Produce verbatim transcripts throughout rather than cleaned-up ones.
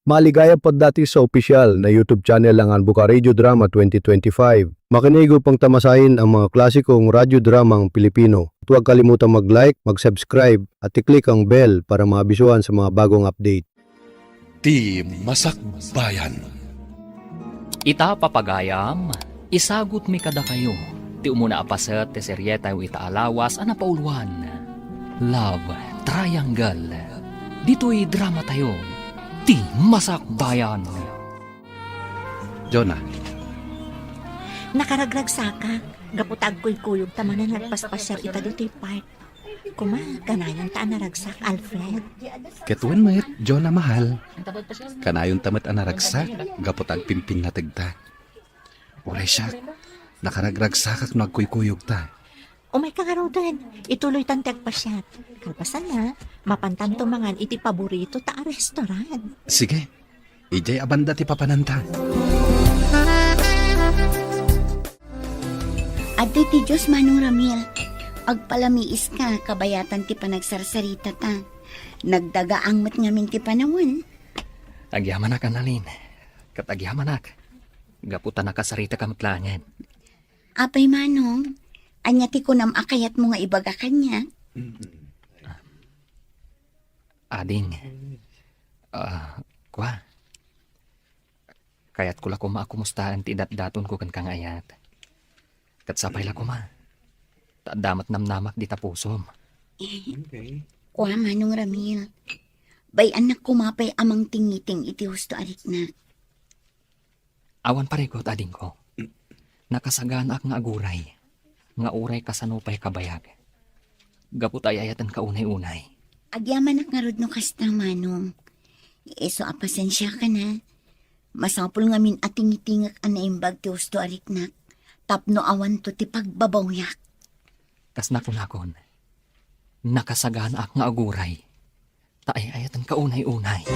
Maligayam pagdati sa opisyal na YouTube channel ng Anbuka Radio Drama twenty twenty-five. Makinig upang tamasain ang mga klasikong radyo dramang Pilipino. At huwag kalimutang mag-like, mag-subscribe, at i-click ang bell para maabisuhan sa mga bagong update. Ti Masakbayan. Ita, papagayam, isagutmi kadakayo ti umuna a paset ti serietayo ita a lawas a napauluan, Love Triangle. Ditoy dramatayo, Ti Masakbayan. Jonah. Nakaragragsakak, gapu ta agkuykuyogta manen nga agpaspasiar ita ditoy park. Koma, kanayonta a naragsak, Alfred. Ket wen met, Jonah mahal. Kanayonta met a naragsak, gapu ta agpimpinnategta. Uray siak, nakaragragsakak no agkuykuyogta. Umayka ngaruden, ituloytan ti agpasiar. Kalpasanna, mapantanto mangan iti paboritota a restaurant. Sige, idiay a banda ti papananta. Adtoy ti Dios, Manong Ramil. Agpalamiiska, kabayatan ti panagsarsaritata. Nagdagaang met ngamin ti panawen. Agyamanak, Annalyn. Ket agyamanak, gapu ta nakasaritaka met laengen. Apay, Manong, ania ti kunam a kayatmo nga ibaga kaniak? Ading, ah, kua, kayatko la koma a kumustaen ti idatdatonko kenka nga ayat. Ket sapay la koma, ta adda met namnamak dita pusom. Eh, okay. Kua, Manong Ramil, bay-annak koma pay a mangtingiting iti husto a riknak. Awan parigot, adingko. Nakasaganaak nga aguray, nga uray kasano pay kabayag. Gapu ta ay-ayatenka unay-unay. Agyamanak ngarud no kasta, Manong. Isu a pasensiakana. Masapul ngamin a tingitingek a naimbag ti husto a riknak, tapno awanto ti pagbabawyak. Kas nakunakon, nakasaganaak nga aguray, ta ay-ayatenka unay-unay.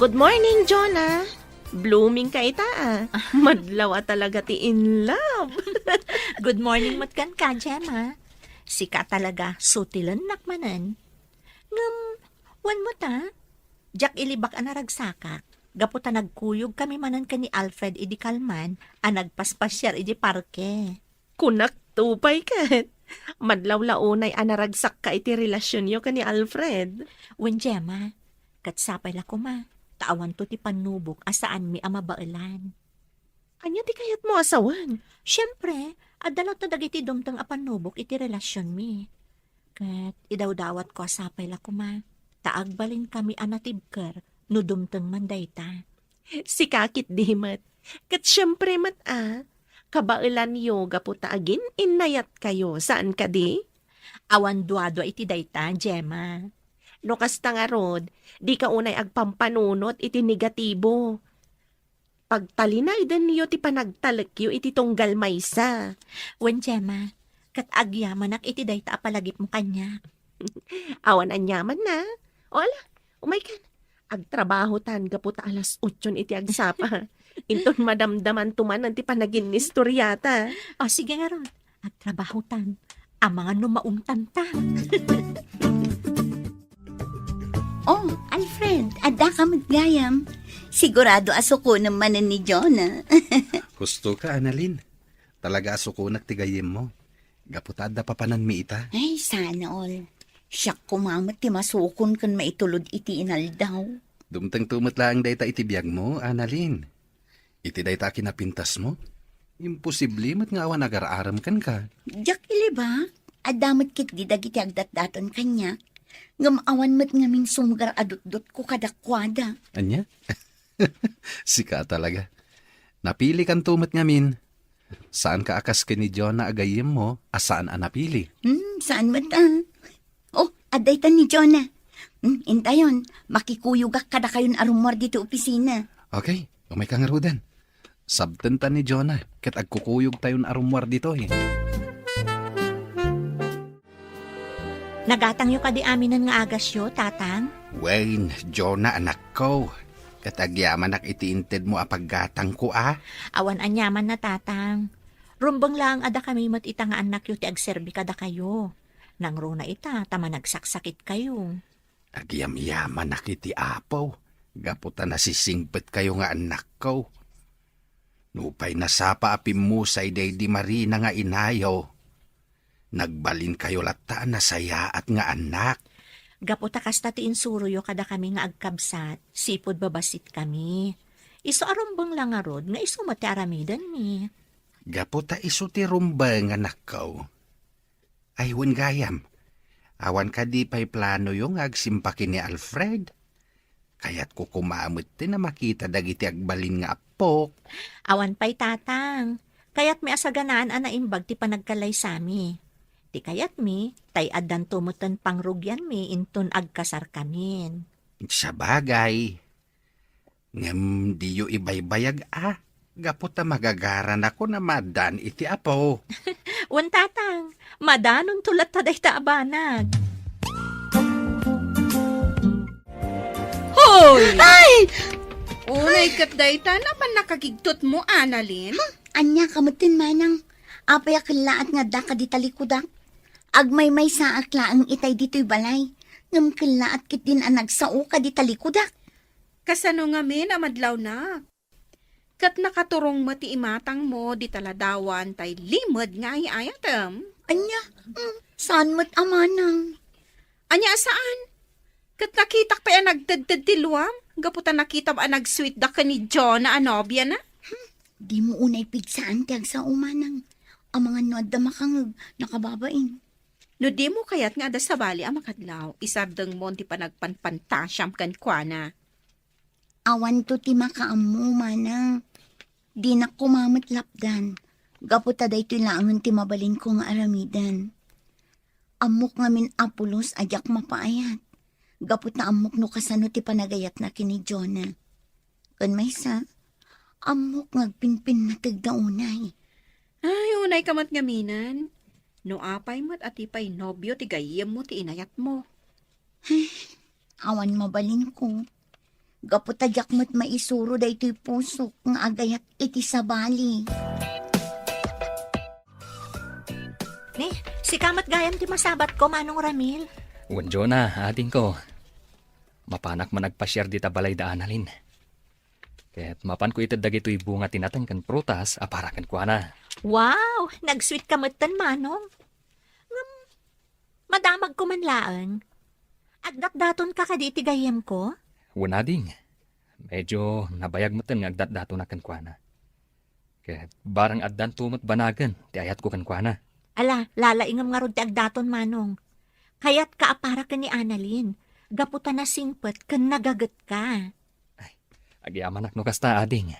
Good morning, Jonah. Blooming ka ita, ah. Madlaw a talaga ti in love. Good morning met kenka, Gemma. Sika talaga, sutilennak manen. Ngem, wen met, ah? Diak ilibak a naragsakak, gapu ta nagkuyogkami manen ken ni Alfred idi kalman a nagpaspasiar idi parke. Kunakto pay ket, madlaw la unay a naragsakka iti relasionyo ken ni Alfred. Wen, Gemma, ket sapay la koma, ta awanto ti pannubok a saanmi a mabaelan. Ania ti kayatmo a sawen? Siempre, adda latta dagiti dumteng a pannubok iti relasionmi. Ket idawdawatko a sapay la koma, ta agbalinkami a natibker no dumteng man dayta. Sika ketdi met. Ket siempre met a, kabaelanyo gapu ta agin-innayatkayo, saan kadi? Awan duadua iti dayta, Gemma. No kasta ngarud, dika unay agpampanunot iti negatibo. Pagtalinaedenyo ti panagtalekyo iti tunggal maysa. Wen, Gemma, ket agyamanak iti dayta a palagipmo kaniak. Awan aniamanna. O ala, umaykan. Agtrabahotan gapu ta alas otson iti agsapa. Inton madamdamanto manen ti panaginnistoriata. O, sige ngarud. Agtrabahotan. Amangan no maungtanta. Oh, Alfred, addaka met gayam. Sigurado a sukonem manen ni Jonah. Husto ka, Annalyn. Talaga a sukonak ti gayyemmo. Gapu ta adda papananmi ita. Ay, sana all. Siak koma met ti masukon ken maitulod iti inaldaw. Dumtengto met laeng dayta iti biagmo, Annalyn. Iti dayta a kinapintasmo, imposible met nga awan agar-arem kenka. Diak ilibak, adda met ketdi dagiti agdatdaton kaniak, ngem awan met ngamin sumgar a dutdotko kadakuada. Ania? Sika talaga. Napilikanto met ngamin. Saanka a kas ken ni Jonah a gayyemmo a saan a napili. Hmm, saan met a? Oh, adda ita ni Jonah. Hmm, intayon, makikuyogak kadakayon a rummuar ditoy opisina. Okay, umayka ngaruden. Sabtenta ni Jonah, ket agkukuyogtayon a rummuar ditoy. Nagatangyo kadi aminen nga agasyo, Tatang? Wen, Jonah, anakko. Ket agyamanak iti intedmo a paggatangko, a? Awan aniamanna, Tatang. Rumbeng laeng a dakami met ita nga annakyo ti agserbi kadakayo. Nangruna ita ta managsaksakitka. Agyamyamanak iti Apo, gapu ta nasisingpetkayo nga annakko. Nupay nasapa a pimmusay daydi Marina nga inayo, nagbalinkayo latta a nasayaat nga annak. Gapu ta kasta ti insuroyo kadakami nga agkabsat, sipud babasitkami. Isu a rumbeng la ngarud nga isu met ti aramidenmi. Gapu ta isu ti rumbeng, anakko. Ay, wen gayam. Awan kadi pay planoyo nga agsimpa ken ni Alfred? Kayatko koma metten a makita dagiti agbalin nga appok. Awan pay, Tatang. Kayatmi a saganaan a naimbag ti panagkallaysami. Ti kayatmi, tay addanto metten pangrugianmi inton agkasarkamin. Sabagay. Ngem diyo ibaybayag a, gapu ta magagaranakon a maaddaan iti Apo. Wen, Tatang, madanonto latta dayta a banag. Hoy! Ay! Unay ket dayta, napan nakagigtotmo, Annalyn? Ania ka metten, Manang? Apay a kellaat nga addaka dita likudak? Agmaymaysaak laeng itay ditoy balay, ngem kellaat ketdin a nagsao ka dita likudak. Kasano ngamin a madlawnak? Ket nakaturong met ti imatangmo dita ladawan tay limed nga ay-ayatem. Ania? Mm, saan met a manang? Ania a saan? Ket nakitak pay a nagtedted ti luam, gapu ta nakitam a nag-sweet da ken ni Jonah a nobiana. Hmm, dimo unay pigsaan ti agsao, manang. Amangan no adda makangeg, nakababain. No dimo kayat nga adda sabali a makadlaw, isardengmon ti panagpanpantasiam kenkuana. Awanto ti makaammo, manang. Dinak koma met lapdan, gapu ta daytoy laengen ti mabalinko nga aramiden. Ammok ngamin a pulos a diak mapaayat, gapu ta ammok no kasano ti panagayatna ken ni Jonah. Ken maysa, ammok nga agpinpinnategda unay. Ay, unay ka met ngaminen. No apay met a ti pay nobio ti gayyemmo ti inayatmo. Awan mabalinko. Gapu ta diak met maisuro daytoy pusok nga agayat iti sabali. Ni, sika met gayam ti masabatko, Manong Ramil. Wen, Jonah, adingko. Mapanak man agpasiar dita balay da Annalyn. Ket mapanko ited dagitoy bunga ti nateng ken prutas a para kenkuana. Wow! Nag-sweet ka metten, Manong. Ngem, madamagko man laeng. Agdatdatonka kadi iti gayyemko? Wen, ading. Medyo nabayag metten nga agdatdatonak kenkuana. Ket barang addanto met banagen ti ayatko kenkuana. Ala, lalaingem ngarud ti agdaton, Manong. Kayatka a para ken ni Annalyn, gapu ta nasingpet ken nagagetka. Ay, agyamanak no kasta, ading.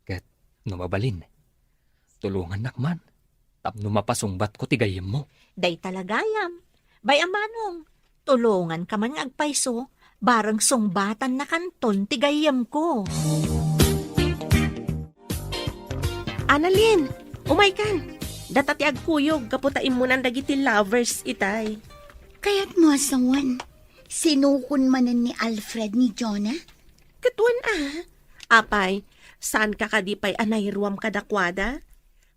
Ket no mabalin, tulongannak man tapno mapasungbatko ti gayyemmo. Dayta la gayam. Bay a Manong, tulonganka man nga agpayso, bareng sungbatannakanton ti gayyemko. Annalyn, umaykan. Data ti agkuyog gapu ta immunan dagiti lovers itay. Kayatmo a sawen, sinukon manen ni Alfred ni Jonah? Ket wen a. Apay, saanka kadi pay a nairuam kadakuada?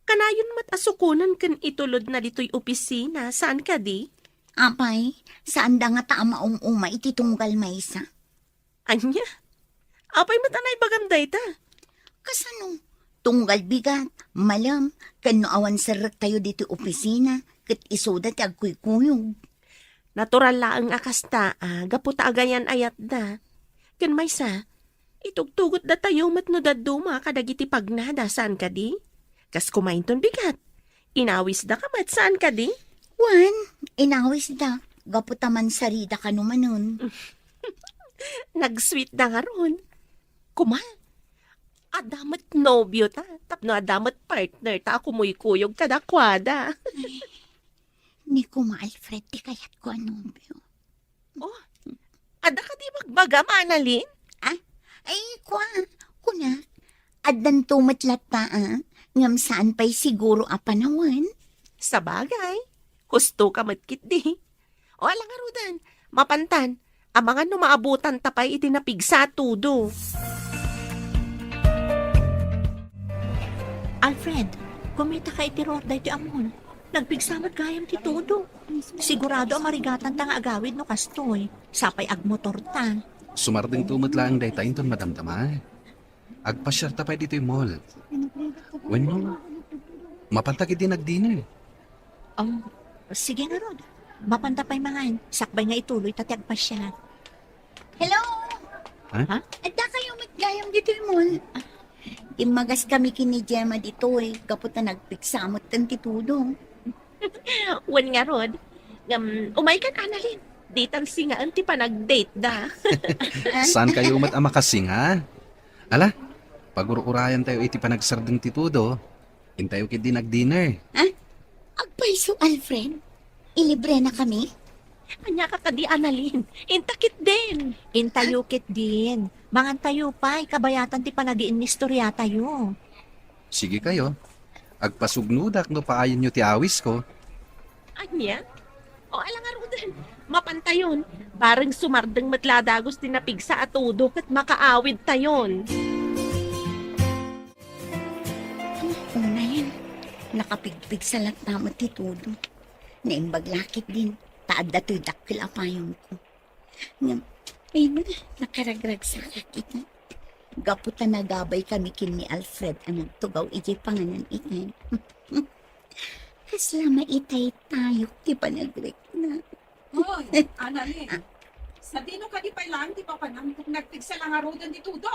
Kanayon met a sukonen ken itulodna ditoy opisina, saan kadi? Apay, saanda ngata a maum-uma iti tunggal maysa. Ania? Apay met a naibagam dayta? Kasano? Tunggal bigat, malem, ken no awan serrektayo ditoy opisina, ket isuda ti agkuykuyog. Natural laeng a kasta, a, gapu ta agayan-ayatda. Ken maysa, itugtugotdatayo met no dadduma kadagiti pagnada, saan kadi? Kas kumainton bigat. Inawisda ka met, saan kadi? Wen, inawisda. Gapu ta mansarida kano manen. Nag-sweet da ngarud. Kuma, adda met nobio ta, tapno adda met partner ta a kumuykuyog kadakuada. Ni Kuma Alfred ti kayatko a nobio. Oh, adda kadi bagbagam, Annalyn? Ah, ay, kua, kuna, addanto met latta, a, ngem saan pay siguro a panawen. Sabagay, husto ka met ketdi. O, ala ngaruden, mapantan, amangan no maabutan ta pay iti napigsa a tudo. Alfred, kumita ka iti ruar daytoy ammon. Nagpigsa met gayam ti tudo. Sigurado a marigatanta nga agawid no kastoy. Sapay agmotorta. Sumardengto met laeng dayta inton madamdama. Agpasiarta pay ditoy mall. Wenno, mapanta ketdin agdinner? Um, sige ngarud. Mapanta pay mangan. Sakbay nga ituloyta ti agpasiar. Hello! Ha? Ha? Adda kayo met gayam ditoy mall? Immagaskami ken ni Gemma ditoy, gapu ta nagpigsa metten ti tudo. Wen ngarud, ngem, umaykan, Annalyn. Ditan singaen ti panagdate da. Saan kayo met a makasinga? Ala, pagur-urayan tayo iti panagsardeng ti tudo. Intayo ketdin agdinner. Ha? Agpayso, Alfred? Ilibrenakami? Ania ka kadi, Annalyn? Inta ketdin. Intayo ketdin. Mangantayo pay, kabayatan ti panagiinnistoriatayo. Sige kayo. Agpasugnodak no paayenyo ti awisko. Ania? O, ala ngaruden. Mapantayon. Bareng sumardeng met la dagus ti napigsa a tudo ket makaawidtayon. Unayen, nakapigpigsa latta met ti tudo. Naimbag la ketdin, ta adda toy dakkel a payongko. Ngem, ay, nakaragragsakak ita. Gapu ta nagabay kami ken ni Alfred a nagtugaw idiay panganan ita. Kasla maitaytayok ti panagrikna. Hoy, Annalyn. Ah. Sadino kadi pay laeng ti papanam ket nagpigsa la ngaruden ti tudo?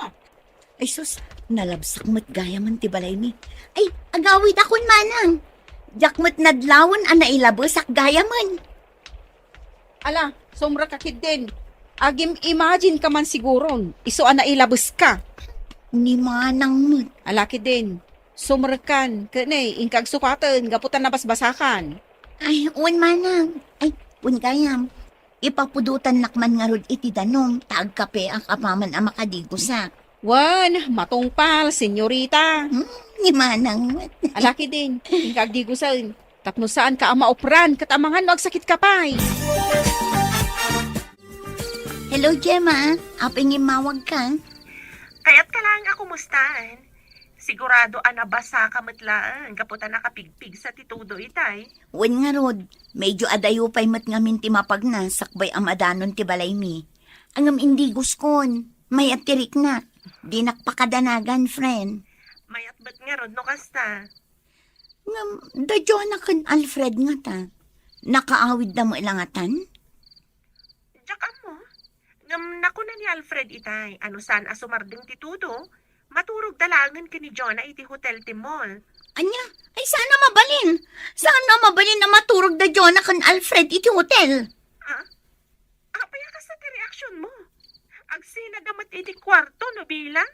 Ay sus, nalabsak met gayamen ti balaymi. Ay, agawidakon manang. Diak met nadlawen a nailabesak gayamen. Ala, sumrek ka ketdin. Agim-imagine ka man siguron, isu a nailabeska. Ni manang met. Ala ketdin, sumrekkan, ket ne, inka agsukaten, gapu ta nabasbasakan. Ay, wen manang. Ay, wen gayam. Ipapudotannak man ngarud iti danum, ta agkapeak apaman a makadigusak. Wen, matungpal, senyorita. Hmm, ni manang met. Ala ketdin, inka agdigusen. Tapno saanka a maupran ket amangan no agsakitka pay. Hello, Gemma. Apay nga immawagka? Kayatka laeng a kumustaan. Sigurado a nabasaka met laeng gapu ta nakapigpigsa ti tudo itay. Wen ngarud, medyo adayo pay met ngamin ti mapagna sakbay a madanon ti balaymi. Ngem indiguskon, mayat ti riknak. Dinak pakadanagan, friend. Mayat met ngarud no kasta. Ngem, da Jonah ken Alfred ngata, nakaawidda met la ngatan? Diak ammo. Ngem nakuna ni Alfred itay, a no saan a sumardeng ti tudo, maturogda laengen ken ni Jonah iti hotel ti mall. Ania? Ay, saan a mabalin? Saan a mabalin a maturogda Jonah ken Alfred iti hotel? Ah? Apay a kasta ti reaksionmo? Agsinada met iti kuarto no bilang?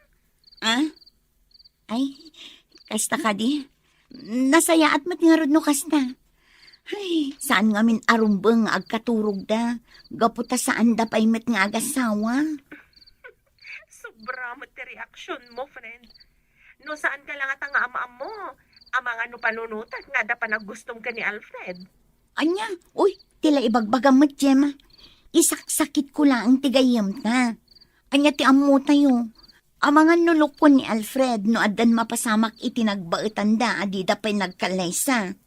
Ah? Ay, kasta kadi? Nasayaat met ngarud no kasta. Ay, saan ngamin a rumbeng nga agkaturogda, gapu ta saanda pay met nga agasawa. Sobra met ti reaksionmo, friend. No saanka la ngata nga am-ammo, amangan no panunotak nga adda panaggustom ken ni Alfred. Ania? Uy, ti la ibagbagam met, Gemma. Isaksakitko laeng ti gayyemta. Ania ti ammotayo? Amangan no lukon ni Alfred no addan mapasamak iti nagbaetanda a dida pay nagkallaysa.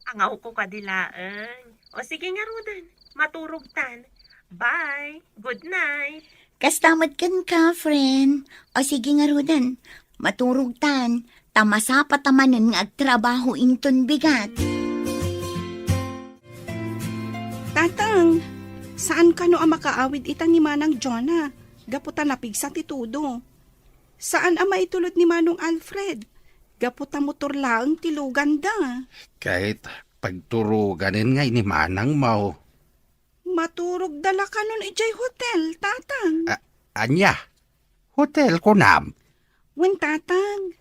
Angawko kadi laeng. O sige ngaruden, maturogtan. Bye. Good night. Kasta met kenka, friend. O sige ngaruden, maturogtan. Ta masapata manen nga agtrabaho inton bigat. Tatang, saan kano a makaawid ita ni Manang Jonah? Gapu ta napigsa ti tudo. Saan a maitulod ni Manong Alfred, gapu ta motor laeng ti luganda. Ket pagturoganen ngay ni Manang Mau. Maturogda la kanon idiay hotel, Tatang. A-, ania? Hotel, kunam? Wen, Tatang.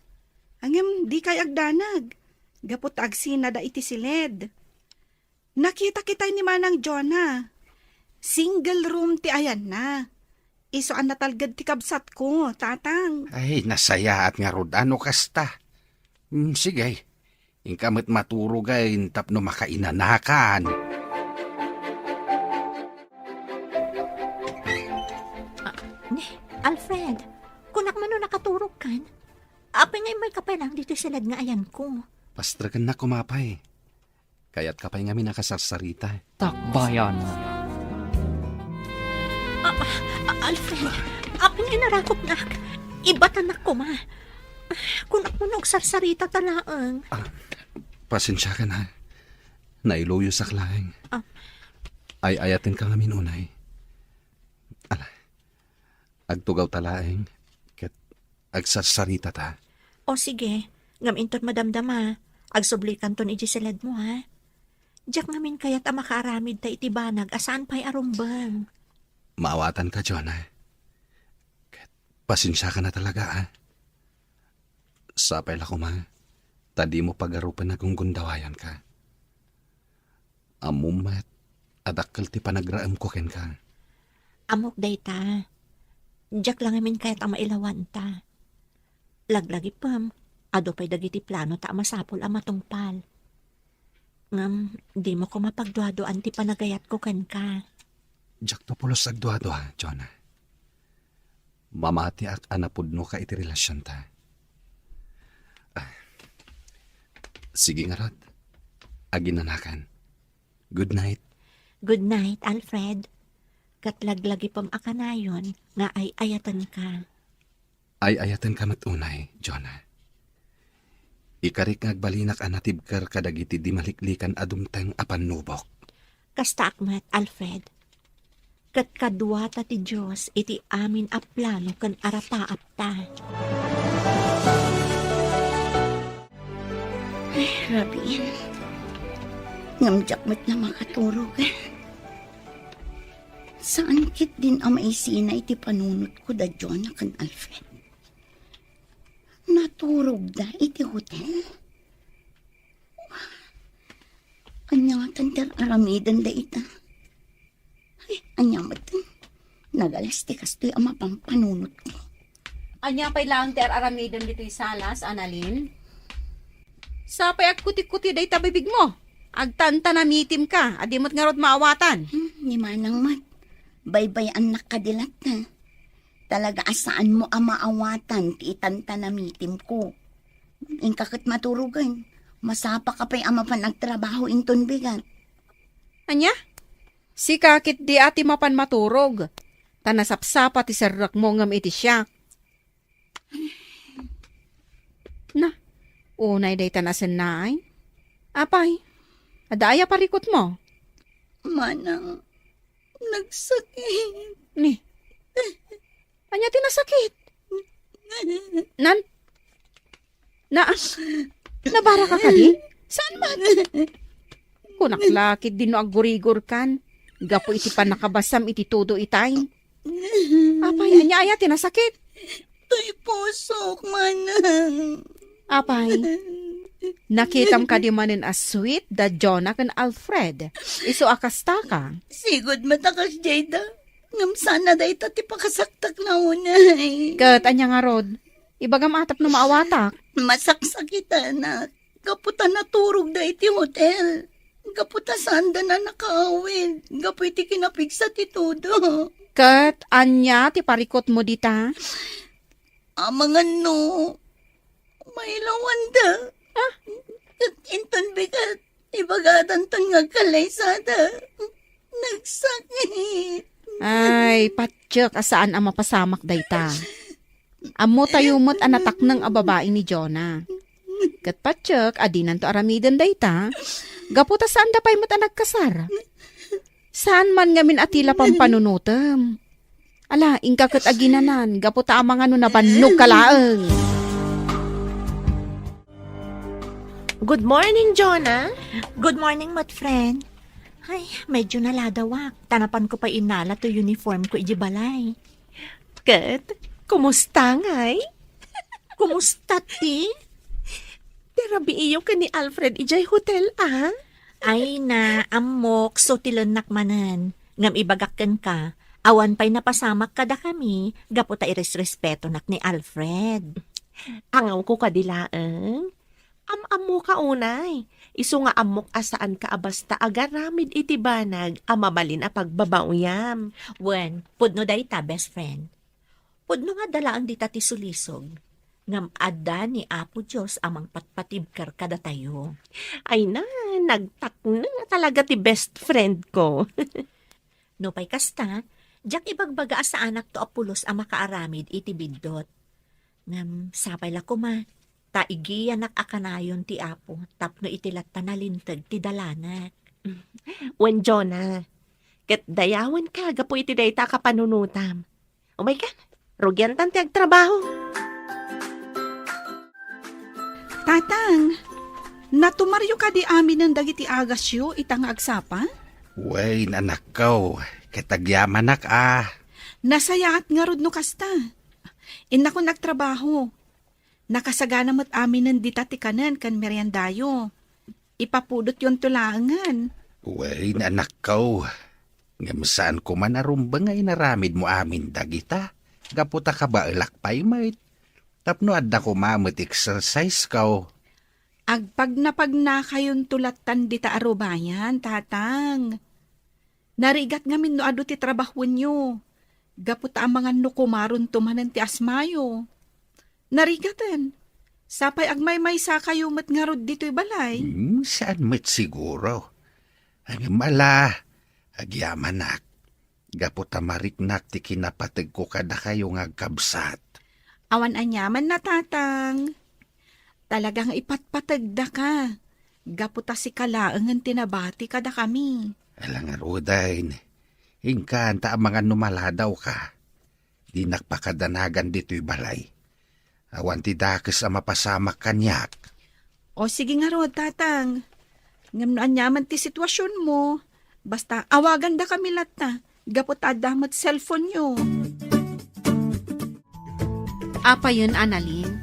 Ngem, dikay agdanag. Gapu ta agsinada iti siled. Nakita kitay ni Manang Jonah. Single room ti ayanna. Isu a natalged ti kabsatko, Tatang. Ay, nasayaat ngarud a no kasta. Mm, sige, inka met maturogen tapno makainanakan. Ah, ne, Alfred, kunak man no nakaturogkan? Apay nga immayka pay laeng ditoy siled nga ayanko? Pastragennak koma pay. Kayatka pay ngamin a kasarsarita. Dakbayan. Ah, ah, Alfred, apay nga inarakupnak? Ibatanak koma. Kunak man no agsarsarita ta laeng. Ah, pasensiakan, ha. Nailuyosak laeng. Ah. Ay-ayatenka ngamin unay. Ala, agtugawta laeng, ket agsarsarita ta. O sige, ngem inton madamdama, agsublikanton idiay siledmo, ha? Diak ngamin kayat a makaaramid ta iti banag a saan pay a rumbeng. Maawatanka, Jonah. Ket pasensiakan a talaga, ha? Sapay la koma, ta dimo pagarupen a gunggundawayanka. Ammom met a dakkel ti panagraemko kenka. Ammok dayta. Diak la ngamin kayat a mailawanta. Laglagipem, adu pay dagiti plano ta a masapul a matungpal. Ngem, dimo koma pagduaduan ti panagayatko kenka. Diakto pulos agduadua, Jonah. Mamatiak a napudnoka iti relasionta. Ah, sige ngarud, aginanakan. Good night. Good night, Alfred. Ket laglagipem a kanayon nga ay-ayatenka. Ay-ayatenka met unay, Jonah. Ikarik nga agbalinak a natibker kadagiti di maliklikan a dumteng a pannubok. Kastaak met, Alfred. Ket kaduata ti Dios iti amin a plano ken arapaatta. Ay, rabiin. Ngem diak met la makaturog. Saan ketdin a maisina iti panunotko da Jonah ken Alfred. Naturogda iti hotel? Ania ngatan ti ar-aramidenda ita? Ay, ania met? Nagalas ti kastoy a mapan panunotko. Ania pay laeng ti ar-aramidem ditoy salas, Annalyn? Sapay agkutikuti dayta bibigmo. Agtantanamitimka, a di met ngarud maawatan. Hmm, ni Manang met. Baybay-annak kadi latta. Talaga a saanmo a maawatan ti itantanamitimko. Inka ket maturogen. Masapaka pay a mapan agtrabaho inton bigat. Ania? Sika ketdi a ti mapan maturog, ta nasapsapa ti serrekmo ngem iti siak. Na, unay dayta nasennaay? Apay, adda aya parikutmo? Manang, nagsakit. Ni, ania ti nasakit? Nan, na, nabaraka kadi? Saan man? Kunak la ketdi no aggurigorkan gapu iti pannakabasam iti todo itay. Apay, ania aya ti nasakit? Toy pusok, Manang. Apay, nakitam kadi manen a sweet da Jonah ken Alfred? Isu a kastaka. Sigud met a kasdiay da. Ngem saan a dayta ti pakasaktak la unay. Ket ania ngarud? Ibagam a tapno maawatak. Masaksakitanak. Gapu ta naturogda iti hotel. Gapu ta saanda a nakaawid. Gapu iti kinapigsa ti todo. Ket ania ti parikutmo dita? Amangan no mailawanda. Ah? Ket inton bigat, ibagadanton nga agkallaysada. Nagsakit. Ay, patiek a saan a mapasamak dayta. Ammotayo met a natakneng a babai ni Jonah. Ket patiek a dinanto aramiden dayta, gapu ta saanda pay met a nagkasar. Saan man ngamin a ti la pampanunotem. Ala, inka ket aginanan, gapu ta amangan no nabannogka laeng. Good morning, Jonah. Good morning, met friend. Ay, medyo naladawak. Ta napanko pay inala toy uniformko idiay balay. Ket, kumusta ngay? Kumusta ti? Ti rabiiyo ken ni Alfred idiay hotel, a? Ay na, ammok, sutilennak manen. Ngem ibagak kenka, awan pay napasamak kadakami gapu ta iresrespetonak ni Alfred. Angawko kadi laeng? Am-ammoka unay. Isu nga ammok a saanka a basta agaramid iti banag a mabalin a pagbabaoyam. Wen, pudno dayta, best friend. Pudno nga adda laeng dita ti sulisog. Ngem adda ni Apo Dios a mangpatpatibker kadatayo. Ay na, nagtakneng a talaga ti best friend ko. Nupay kasta, diak ibagbaga a saanakto a pulos a makaaramid iti biddut. Ngem sapay la koma, ta igiyanak a kanayon ti Apo tapno iti latta nalinteg ti dalanak. Wen, Jonah, ket dayawenka gapu iti dayta a kapanunotam. Umayka, rugiantan ti agtrabaho. Tatang, natumaryo kadi aminen dagiti agasyo ita nga agsapa? Wen, anakko, ket agyamanak a. Nasayaat ngarud no kasta. Innakon agtrabaho. Nakasagana met aminen dita ti kanen ken meriendayo. Ipapudotyonto laengen. Wen, anakko. Ngem saan koma a rumbeng nga inaramidmo amin dagita, gapu ta kabaelak pay met. Tapno adda koma met exercise ko. Agpagnapagnakayonto lattan dita a rubayan, Tatang. Narigat ngamin no adu ti trabahoenyo, gapu ta amangan no kumaronto manen ti asmayo. Narigaten, sapay agmaymaysakayo met ngarud ditoy balay. Hmm, saan met siguro. Ngem ala, agyamanak, gapu ta mariknak ti kinapategko kadakayo nga agkabsat. Awan aniaman na, Tatang. Talaga nga ipatpategdaka, gapu ta sika laengen ti nabati kadakami. Ala ngaruden, inkan ta amangan no maladawka. Dinak pakadanagan ditoy balay. Awan ti dakes a mapasamak kaniak. O, sige ngarud, Tatang. Ngem no aniaman ti situasionmo, basta awagandakami latta, gapu ta adda met cellphone-yo. Apayen, Annalyn,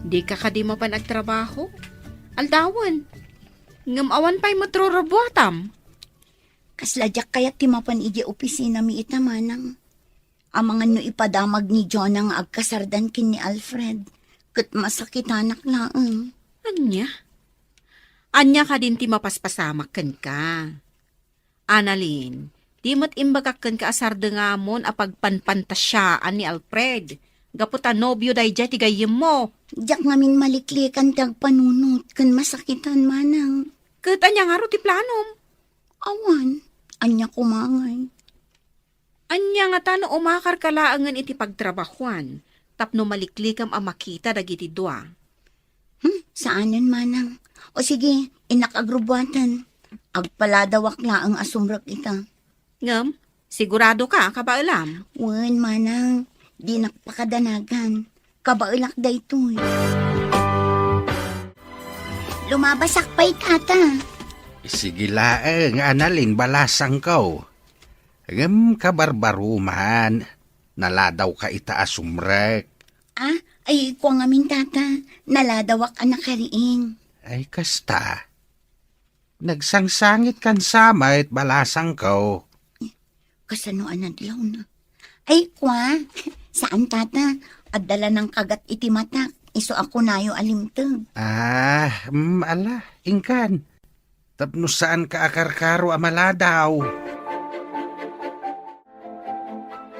dika kadi mapan agtrabaho? Aldawen. Ngem awan pay met rurubuatam. Kasla diak kayat ti mapan idiay opisinami ita, manang. Amangan no ipadamag ni Jonah nga agkasardan ken ni Alfred, ket masakitanak laeng. Ania? Ania kadin ti mapaspasamak kenka? Annalyn, di met imbagak kenka a sardengamon a pagpanpantasiaan ni Alfred, gapu ta nobio daydiay ti gayyemmo. Diak ngamin maliklikan ti agpanunot ken masakitan, manang. Ket ania ngarud ti planom? Awan, ania koma ngay? Ania ngata no umakarka laengen iti pagtrabahuan tapno maliklikam a makita dagiti dua? Hmm, saanen, manang. O sige, innak agrubuaten. Agpaladawak laeng a sumrek ita. Ngem, siguradoka a kabaelam? Wen, manang. Dinak pakadanagan. Kabaelak daytoy. Lumabasak pay, tata. Sige laeng, Annalyn, balasangko. Ngem kabarbaruman, naladawka ita a sumrek. Ah, ay, kua ngamin, tata. Naladawak a nakariing. Ay, kasta. Nagsangsangitkan sa met, balasangko. Kasano a nadlawna? Ay, kua, saan, tata. Adda la nangkagat iti matak, isu a kunayo a limteg. Ah, mm, ala, inkan. Tapno saanka a karkaro a maladaw.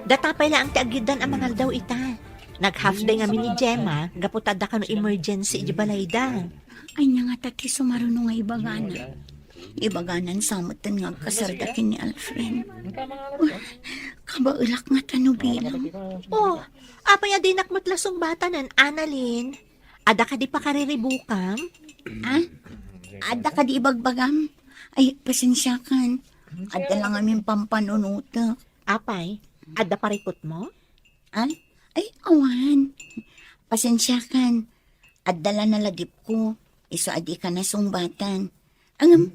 Data pay laeng ti aggiddan a mangaldaw ita. Nag-half day ngamin ni Gemma, gapu ta adda kano emergency iti balayda. Ania ngata ti sumaruno nga ibagana? Ibaganan sa metten nga agkasarda ken ni Alfred. Uy, kabaelak ngata no bilang. Oh, apay a dinak met la sungbatanen, Annalyn? Adda kadi pakariribukam? Ah? Adda kadi ibagbagam? Ay, pasensiakan. Adda la ngamin pampanunotek. Apay, adda parikutmo? Ah? Ay, awan. Pasensiakan. Adda la naladipko. Isu a dika nasungbatan. Ngem,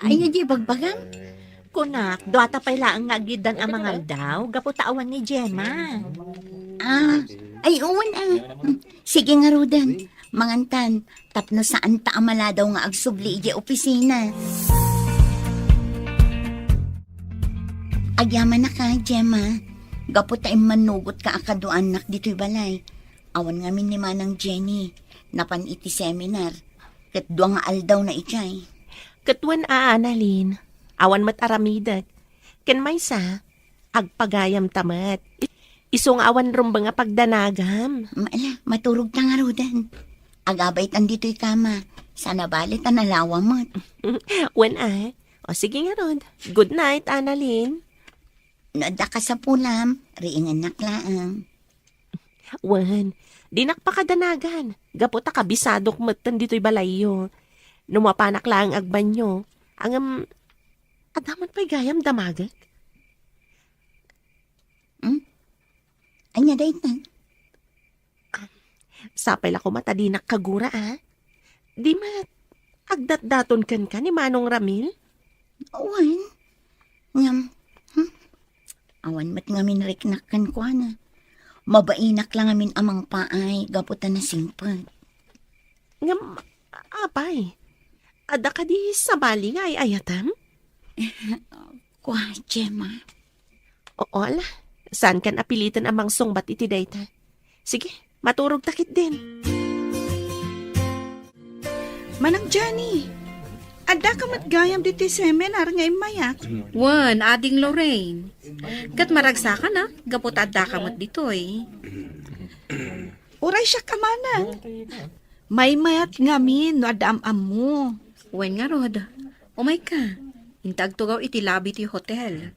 ania ti ibagbagam? Kunak, duata pay laeng nga aggiddan a mangaldaw, gapu ta awan ni Gemma. Ah, ay, wen, ah. Sige ngaruden, mangantan, tapno saanta a maladaw nga agsubli idiay opisina. Agyamanak a, Gemma, gapu ta immannugotka a kaduaannak ditoy balay. Awan ngamin ni Manang Jenny, napan iti seminar, ket dua nga aldawna idiay. Ket wen a, Annalyn, awan met aramidek. Ken maysa, agpagayamta met. Isu nga awan rumbeng a pagdanagam. Ma-, ala, maturog ta ngaruden. Agabay tan ditoy kama. Sana bale ta nalawa met. Wen a. O sige ngarud. Good night, Annalyn. No adda kasapulam, riingannak laeng. Wen, dinak pakadanagan. Gapu ta kabisadok metten ditoy balayyo. No mapanak laeng agbanyo. Ngem, adda man pay gayam damagek? Hmm? Ania dayta? Sapay la koma ta dinak kagura, a? Di met, agdatdaton kenka ni Manong Ramil? Wen. Ngem, hmm? Awan met ngamin riknak kenkuana. Mabainak la ngamin a mangpaay gapu ta nasingpet. Ngem, apay, adda kadi sabali nga ay-ayatem? Kua, Gemma. Oo, ala. Saankan a piliten a mangsungbat iti dayta. Sige, maturog ta ketdin. Manang Johnny, adda ka met gayam ditoy seminar nga immayak? Wen, Ading Lorraine. Ket maragsakanak, gapu ta adda ka met ditoy. Uray siak a manang. Maymayat ngamin no adda am-ammo. Wen ngarud, umayka. Inta agtugaw iti lobby ti hotel.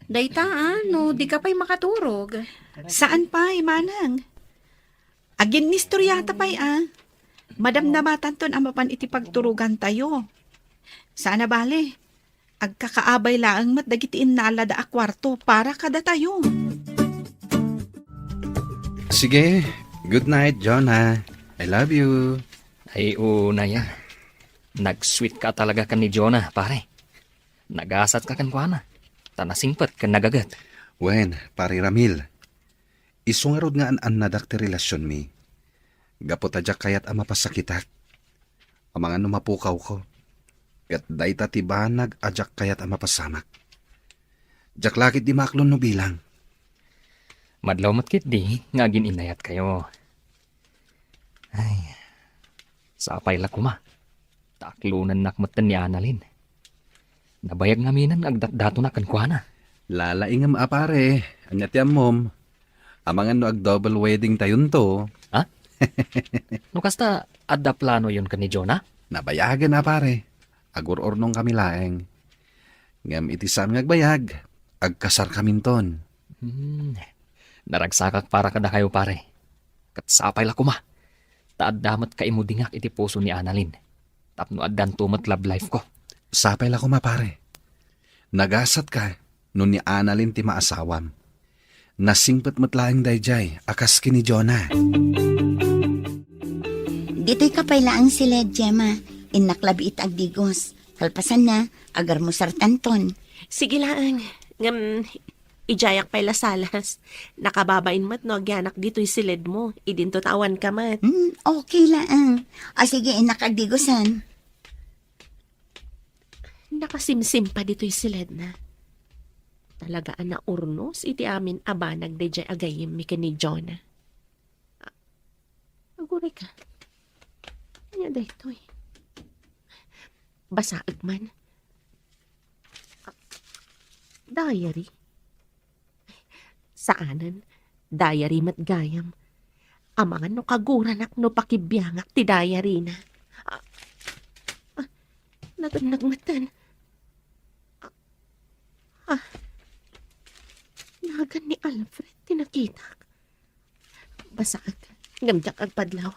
Dayta, a, no di ka pay makaturog. Saan pay, manang. Aginnistoriata pay, a. Madamdamatanton a mapan iti pagturogantayo. Saan a bale, agkakaabay laeng met dagiti innalada a kuarto para kadatayo. Sige, good night, Jonah. I love you. Ay, una ya. Nag-sweet ka talaga ken ni Jonah, pare. Nagasatka kenkuana, ta nasingpet ken nagaget. Wen, Pare Ramil, isu ngarud nga an-annadak ti relasionmi. Gapu ta diak kayat a mapasakitak. Amangan no mapukawko. Ket dayta ti banag a diak kayat a mapasamak. Diak la ketdi maaklon no bilang. Madlaw met ketdi nga agin-innayatkayo. Ay, sapay la koma. Ta aklonennak metten ni Annalyn. Nabayag ngaminen nga agdatdatonak kenkuana. Lalaingem a pare, ania ti ammom? Amangan no ag-double wedding tayonto. Ha? No kasta, adda planoyon ken ni Jonah? Nabayagen a pare. Agur-urnongkami laeng. Ngem iti saan nga agbayag, agkasarkaminton. Hmm. Naragsakak para kadakayo, pare. Ket sapay la koma. Ta adda met kaimudingak iti puso ni Annalyn. Tapno addanto met love life ko. Sapay la koma, pare. Nagasatka no ni Annalyn ti maasawam. Nasingpet met laeng daydiay a kas ken ni Jonah. Ditoyka pay laeng siled, Gemma. Innak labi iti agdigos. Kalpasanna, agarmusartanton. Sige laeng. Ngem, idiayak pay la salas. Nakababain met no agyanak ditoy siledmo. Idinto ta awanka met. Hmm, okay laeng. O sige, innak agdigosan. Nakasimsim pa ditoy siledna. Talaga a naurnos iti amin a banag daydiay a gayyemmi ken ni Jonah. Aguray ka. Ania daytoy? Basaek man. Diary? Saanen, diary met gayam. Amangan no kaguranak no pakibiangak ti diary na. Ah, ah, nagannag metten. Ah, ah, nagan ni Alfred ti nakitak. Basaek, ngem diak agpadlaw.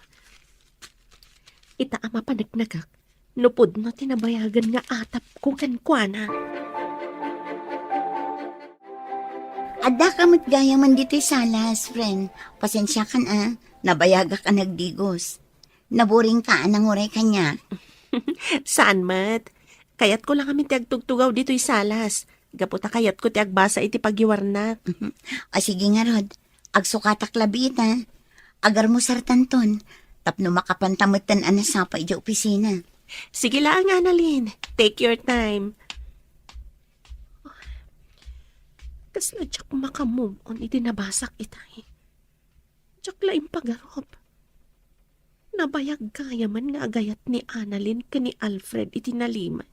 Ita a mapaneknekak, no pudno ti nabayagen nga atapko kenkuana. Addaka met gayamen ditoy salas, friend. Pasensiakan a, nabayagak a nagdigos. Naburingka a nanguray kaniak. Saan met. Kayatko la ngamin ti agtugtugaw ditoy salas. Gapu ta kayatko ti agbasa iti pagiwarnak. O sige ngarud, agsukatak labi ita. Agarmusartanton, tapno makapanta metten a nasapa idiay opisina. Sige laeng, Annalyn. Take your time. Kasla diak maka-move on iti nabasak itay. Diak la impagarup. Nabayag gayamen nga agayat ni Annalyn ken ni Alfred iti nalimed.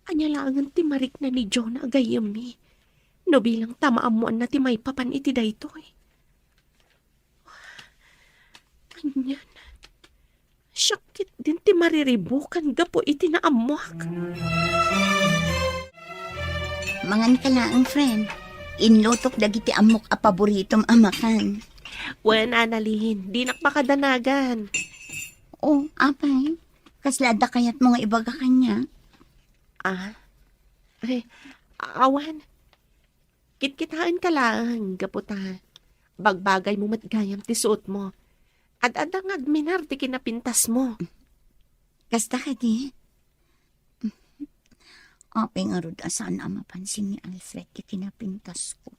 Ania laengen ti marikna ni Jonah a gayyemmi? No bilang ta maammoanna ti maipapan iti daytoy. Anian, siak ketdin ti mariribukan gapu iti naammoak. Mangan ka laeng, friend. Inlutok dagiti ammok a paboritom a makan. Wen, Annalyn, dinak makadanagan. Oh, apay. Kasla adda kayatmo nga ibaga kaniak? Ah? Ay, awan. Kitkitaenka laeng, gapu ta bagbagaymo met gayam ti suotmo. Ad-adda nga agminar ti kinapintasmo. Kasta kadi? Apay ngarud a saan a mapansin ni Alfred ti kinapintasko?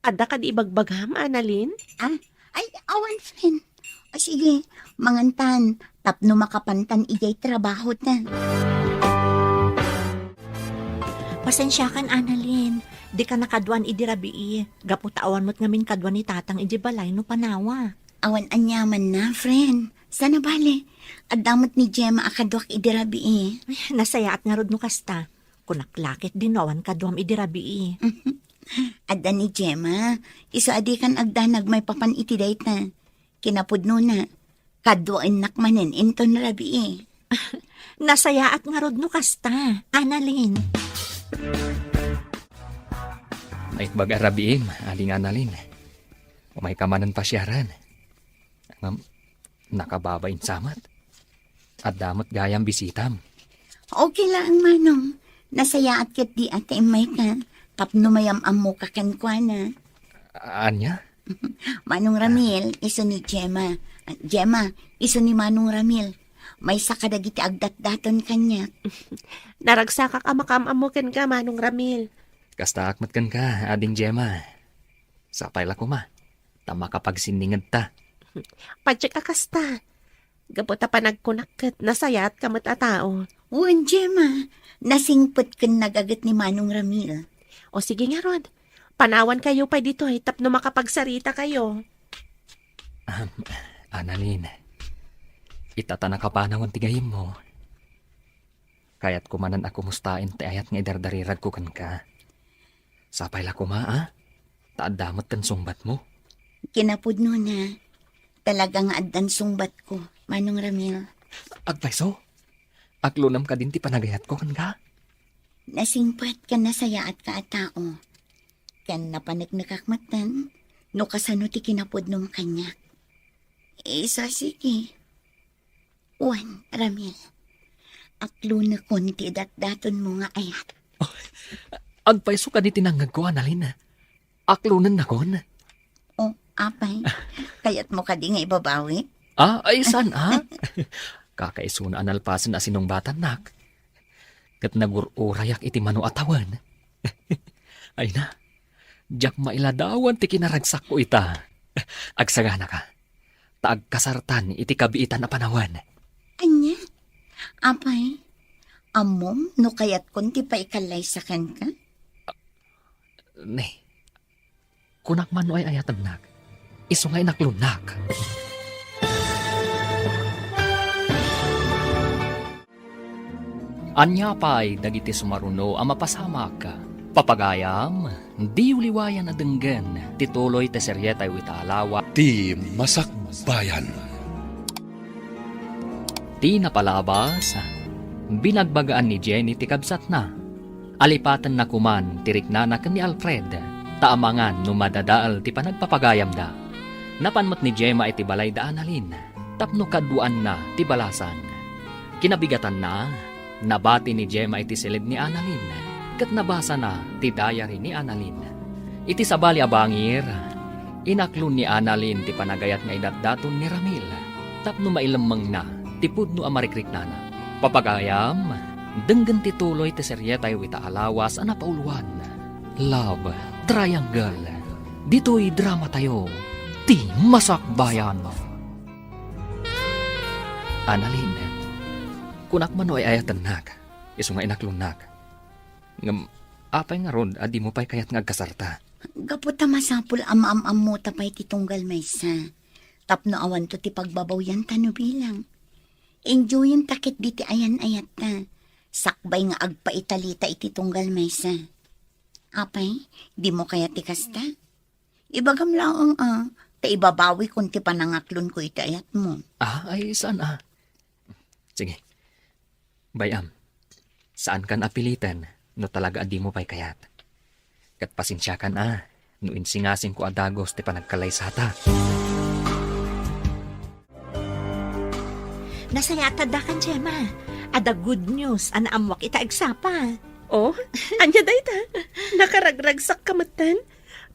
Adda kadi ibagbagam, Annalyn? Ah, ay, awan, friend. O sige, mangantan, tapno makapantan idiay trabahota. Pasensiakan, Annalyn. Dika nakaduan idi rabii. Gapu ta awan met ngamin kaduan ni Tatang idi balay no panawa. Awan aniamanna, friend. Saan a bale, adda met ni Gemma a kaduak idi rabii. Ay, nasayaat ngarud no kasta. Kunak la ketdin no awan kaduam idi rabii. Adda ni Gemma. Isu a dikan agdanag maipapan iti dayta. Kinapudnona, kaduaennak manen inton rabii. Nasayaat ngarud no kasta, Annalyn. Naimbag a rabiim, Ading Annalyn. Umayka manen pasiaren. Ngem, nakababain sa met. Adda met gayam bisitam. Okay laeng, Manong. Nasayaat ketdi a ta immayka tapno mayam-ammoka kenkuana. Ania? Manong Ramil, isu ni Gemma. Gemma, isu ni Manong Ramil. Maysa kadagiti agdatdaton kaniak. Naragsakak a makaam-ammo kenka, Manong Ramil. Kastaak met kenka, Ading Gemma. Sapay la koma ta makapagsinningedta. Patiek a kasta. Gapu ta panagkunak ket nasayaatka met a tao. Wen, Gemma, nasingpet ken nagaget ni Manong Ramil. O sige ngarud, panawankayo pay ditoy tapno makapagsaritakayo. Ahem, Annalyn, ita ta nakapanawan ti gayyemmo. Kayatko manen a kumustaen ti ayat nga idardariragko kenka. Sapay la koma, a? Ta adda met ken sungbatmo. Kinapudnona, talaga nga addan sungbatko, Manong Ramil. Agpayso, aklonam kadin ti panagayatko kenka? Nasingpet ken nasayaatka a tao. Ken napaneknekak metten no kasano ti kinapudnom kaniak. Isu a sige. Wen, Ramil, aklonekon ti datdatonmo nga ayat. Agpayso kadi ti nangngegko, Annalyn. Aklonennakon. O, apay, kayatmo kadi nga ibabawi? A, ay, saan, a? Kakaisuna a nalpasen a sinungbatannak. Ket nagur-urayak iti mano a tawen. Ay na, diak mailadawan ti kinaragsakko ita. Agsaganaka, ta agkasartan iti kabiitan a panawen. Ania? Apay, ammom no kayatkon ti paikallaysa kenka? Ne, kunak man no ay-ayatennak, isu nga inaklonnak. Ania pay dagiti sumaruno a mapasamak? Papagayam, diyo liwayan a denggen ti tuloy ti serietayo ita a lawas, Ti Masakbayan. Ti napalabas, binagbagaan ni Jenny ti kabsatna. Alipatenna koman ti riknana ken ni Alfred, ta amangan no madadael ti panagpapagayamda. Napan met ni Gemma iti balay da Annalyn tapno kaduaanna ti balasan. Kinabigatanna, nabati ni Gemma iti siled ni Annalyn, ket nabasana ti diary ni Annalyn. Iti sabali a bangir, inaklon ni Annalyn ti panagayat nga idatdaton ni Ramil tapno mailemmengna ti pudno a marikriknana. Papagayam, denggen ti tuloy ti serietayo ita a lawas a napauluan, Love Triangle. Ditoy dramatayo, Ti Masakbayan. Annalyn, kunak man no ay-ayatennak, isu nga inaklonnak. Ngem, apay ngarud a dimo pay kayat nga agkasarta? Gapu ta masapul a maam-ammota pay ti tunggal maysa, tapno awanto ti pagbabawianta no bilang. Enjoyenta ketdi ti ayan-ayatta, sakbay nga agpaitalita iti tunggal maysa. Apay, dimo kayat ti kasta? Ibagam laeng a, ta ibabawikon ti panangaklonko iti ayatmo. Ah, ay, saan a? Sige. Bay-am, saankan a piliten no talaga a dimo pay kayat. Ket pasensiakan a, no insingasingko a dagus ti panagkalaysata. Nasayaat adda kan Gemma. Adda good news a naammuak ita agsapa. Oh, ania dayta? Nakaragragsakka metten?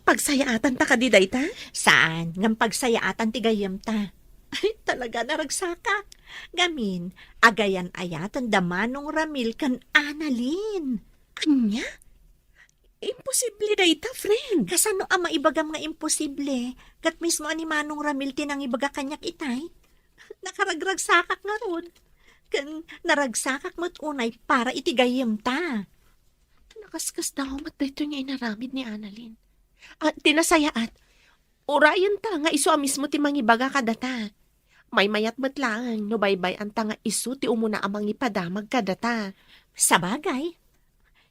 Pagsayaatanta kadi dayta? Saan, ngem pagsayaatan ti gayyemta. Ay, talaga, naragsakak. Ngamin, agayan-ayaten da Manong Ramil ken Annalyn. Ania? Imposible dayta, friend. Kasano a maibagam nga imposible? Ket mismo a ni Manong Ramil ti nangibaga kaniak itay. Nakaragragsakak ngarud. Ken naragsakak met unay para iti gayyemta. Nakaskasdaaw met daytoy nga inaramid ni Annalyn. Ah, ti nasayaat, urayenta nga isu a mismo ti mangibaga kadata. Maymayat met laeng no baybay-anta nga isu ti umuna a mangipadamag kadata. Sabagay,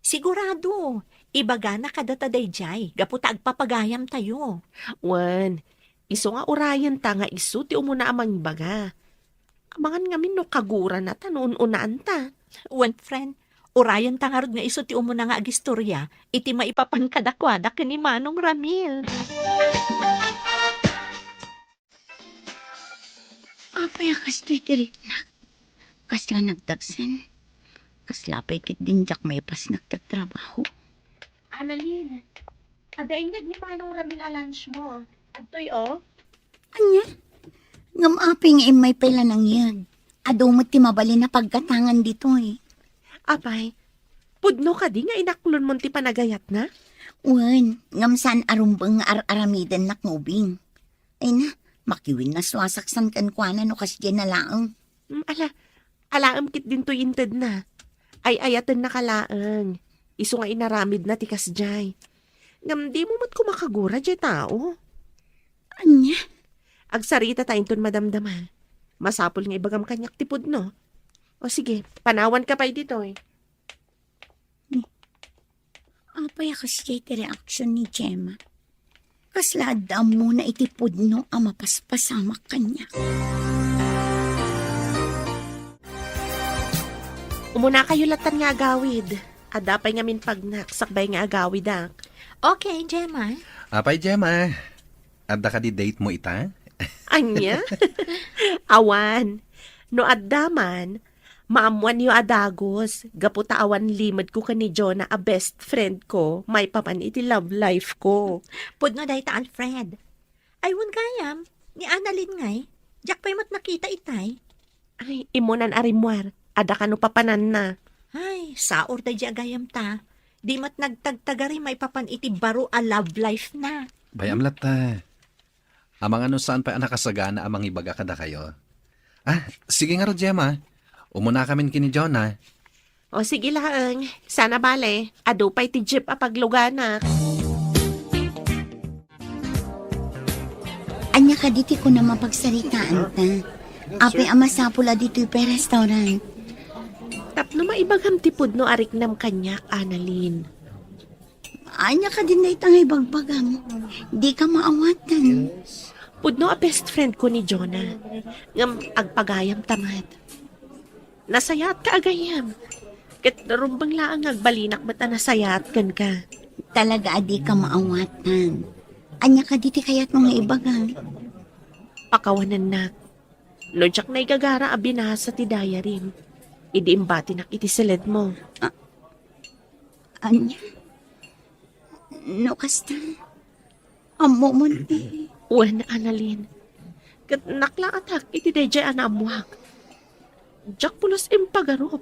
sigurado, ibagana kadata daydiay gapu ta agpapagayamtayo. Wen, isu nga urayenta nga isu ti umuna a mangibaga. Amangan ngamin no kagurana ta no un-unaanta. Wen, friend, urayenta ngarud nga isu ti umuna nga agistoria iti maipapan kadakuada ken ni Manong Ramil. Apay a kastoy ti riknak? Kasla nagdagsen? Kasla pay ket din diak maipasnek ti agtrabaho. Annalyn, adda inyeg ni Manong Ramil a lunch mo. Adtoy, oh. Ania? Ngem apay nga immay pay la nangyeg? Adu met ti mabalin a paggatangan ditoy. Apay, pudno kadi nga inaklonmon ti panagayatna? Wen, ngem saan a rumbeng nga ar-aramidennak nga ubing. Ay na, makiwin na suasaksan kenkuana no kasdiay na laeng. Mm, ala, alaem ket dintoy intedna. Ay-ayatenna ka laeng. Isu nga inaramidna ti kasdiay. Ngem dimo met koma kagura diay tao. Ania? Agsarita ta inton madamdama. Masapul nga ibagam kaniak ti pudno. O sige, panawan ka pay ditoy. Apay a kasdiay ti reaksyon ni Gemma? Kasla adda ammona iti pudno a mapaspasamak kaniak. Umunakayo lattan nga agawid. Adda pay ngamin pagnak sakbay nga agawidak. Okay, Gemma. Apay, Gemma? Adda kadi date mo ita? Ania? Awan. No adda man, maammoanyo a dagus, gapu ta awan limedko ken ni Jonah a best friend ko, maipapan iti love life ko. Pudno dayta, Alfred. Ay, wen gayam, ni Annalyn ngay, diak pay met nakita itay. Ay, immunan a rimmuar, adda kano papananna. Ay, saor daydi a gayamta. Di met nagtagtagari maipapan iti baro a love life na. Bay-am latta. Amangan no saan pay a nakasagana a mangibaga kadakayo. Ah, sige ngarud, Gemma. Umunakamin ken ni Jonah. O, sige laeng. Saan a bale, adu pay ti jeep a pagluganak. Ania kadi ti kunam a pagsaritaanta? Apay a masapul a ditoy pay restaurant? Tapno maibagam ti pudno a riknam kaniak, Annalyn. Ania kadin dayta nga ibagbagam? Dika maawatan. Pudno a best friend ko ni Jonah. Ngem agpagayamta met. Nasayaatka a gayyem. Ket rumbeng laeng nga agbalinak met a nasayaat kenka. Talaga a dika maawatan. Ania kadi ti kayatmo nga ibaga? Pakawanennak. No diak naigagara a binasa ti diaryem, idi imbatinak iti siledmo. Ah, ania? No kasta, ammomon ti. Wen, Annalyn. Ket naklaatak iti daydiay a naammoak. Diak pulos impagarup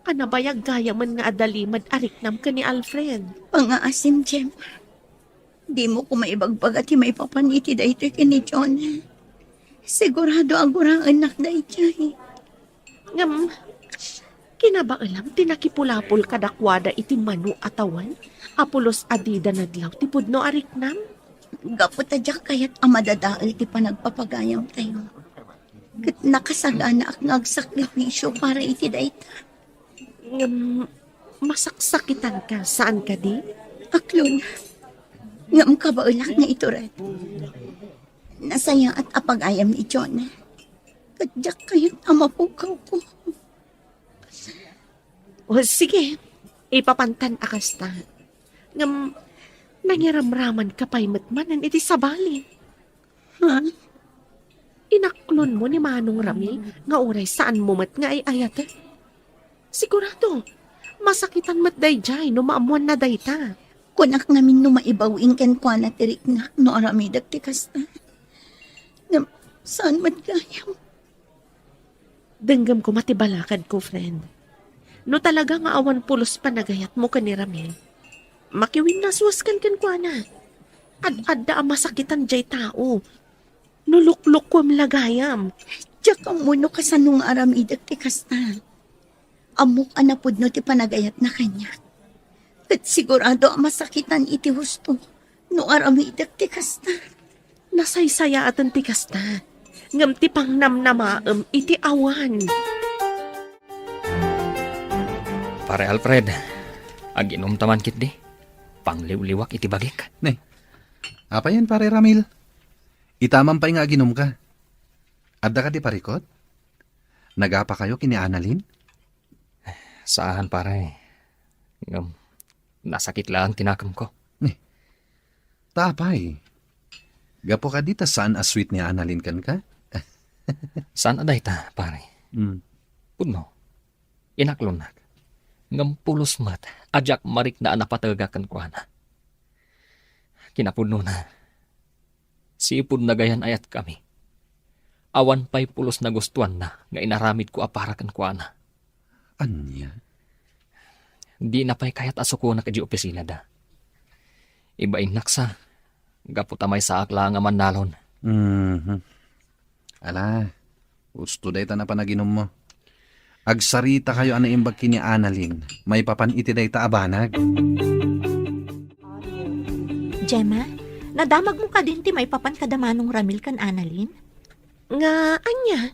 a nabayag gayamen nga adda limed a riknam ken ni Alfred. Pangaasim, Gemma. Dimo koma ibagbaga ti maipapan iti daytoy ken ni Jonah. Sigurado a guraennak daydiay. Ngem, kinabaelam ti nakipulapol kadakuada iti mano a tawen a pulos a dida nadlaw ti pudno a riknam? Gapu ta diak kayat a madadael ti panagpapagayamtayo. Ket nakasaganaak nga agsakrifisio para iti dayta. Ngem, masaksakitanka, saan kadi? Aklon, ngem kabaelak nga itured. Nasayaat a pagayam ni Jonah. Ket diak kayat a mapugawko. O, sige. Ipapantan a kasta. Ngem, nangiramramanka pay met manen iti sabali. Ha? Inaklonmo ni Manong Ramil nga uray saanmo met nga ay-ayaten? Sigurado, masakitan met daydiay no maammoanna dayta. Kunak ngamin no maibaw-in kenkuana ti riknak no aramidek ti kasta. Ngem, saan met gayam? Denggem koma ti balakadko, friend. No talaga nga awan pulos panagayatmo ken ni Ramil, makiwinnaswaskan kenkuana. Ad-adda a masakitan diay tao. No luklukuem la gayam. Diak ammo no kasano nga aramidek ti kasta. Ammok a napudno ti panagayatna kaniak. Ket sigurado a masakitan iti husto no aramidek ti kasta. Nasaysayaaten ti kasta, ngem ti pangnamnamaem iti awan. Pare Alfred, aginumta man ketdi. Pangliwliwak iti bagik. Ne, apayen, Pare Ramil? Itamam pay nga aginumka. Adda kadi parikut? Nagapakayo ken ni Annalyn? Saan, pare. Ngem, nasakit laeng ti nakemko. Eh, ta apay? Gapu kadi ta saan a sweet ni Annalyn kenka? Saan a dayta, pare. Hmm. Pudno, inaklonnak. Ngem pulos met a diak marikna a napategak kenkuana. Kinapudnona, sipud nagayan-ayatkami, awan pay pulos nagustuanna nga inaramidko a para kenkuana. Ania? Dina pay kayat a sukonak idiay opisinada. Ibainnaksa, gapu ta maysaak laeng a mannalon. Mhm. Ala, husto dayta a panaginummo. Agsaritakayo a naimbag ken ni Annalyn maipapan iti dayta a banag. Gemma, nadamagmo kadin ti maipapan kada Manong Ramil ken Annalyn? Nga ania?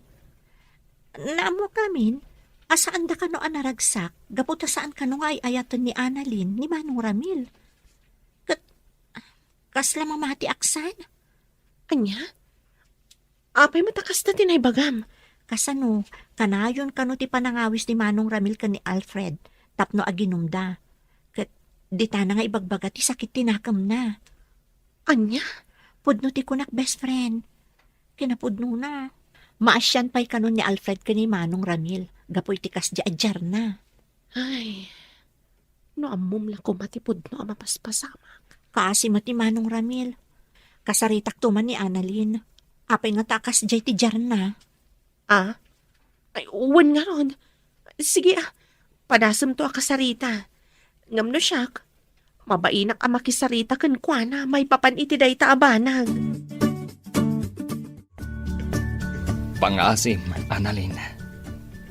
Naammokamin a saanda kano a naragsak gapu ta saan kano nga ay-ayaten ni Annalyn ni Manong Ramil. Ket kasla mamati a kasano? Ania? Apay met a kasta ti naibagam? Kasano, kanayon kano ti panangawis ni Manong Ramil ken ni Alfred tapno aginumda. Ket ditana nga ibagbaga ti sakit ti nakemna. Ania? Pudno ti kunak, best friend. Kinapudnona, maasian pay kano ni Alfred ken ni Manong Ramil gapu iti kasdiay a diarna. Ay, no ammom la koma ti pudno a mapaspasamak. Kaasi met ni Manong Ramil. Kasaritakto man ni Annalyn. Apay ngata a kasdiay ti diarna? Ah? Ay, wen ngarud. Sige, ah, padasemto a kasarita. Ngem no siak, mabainak a makisarita kenkuana maipapan iti dayta a banag. Pangngaasim, Annalyn.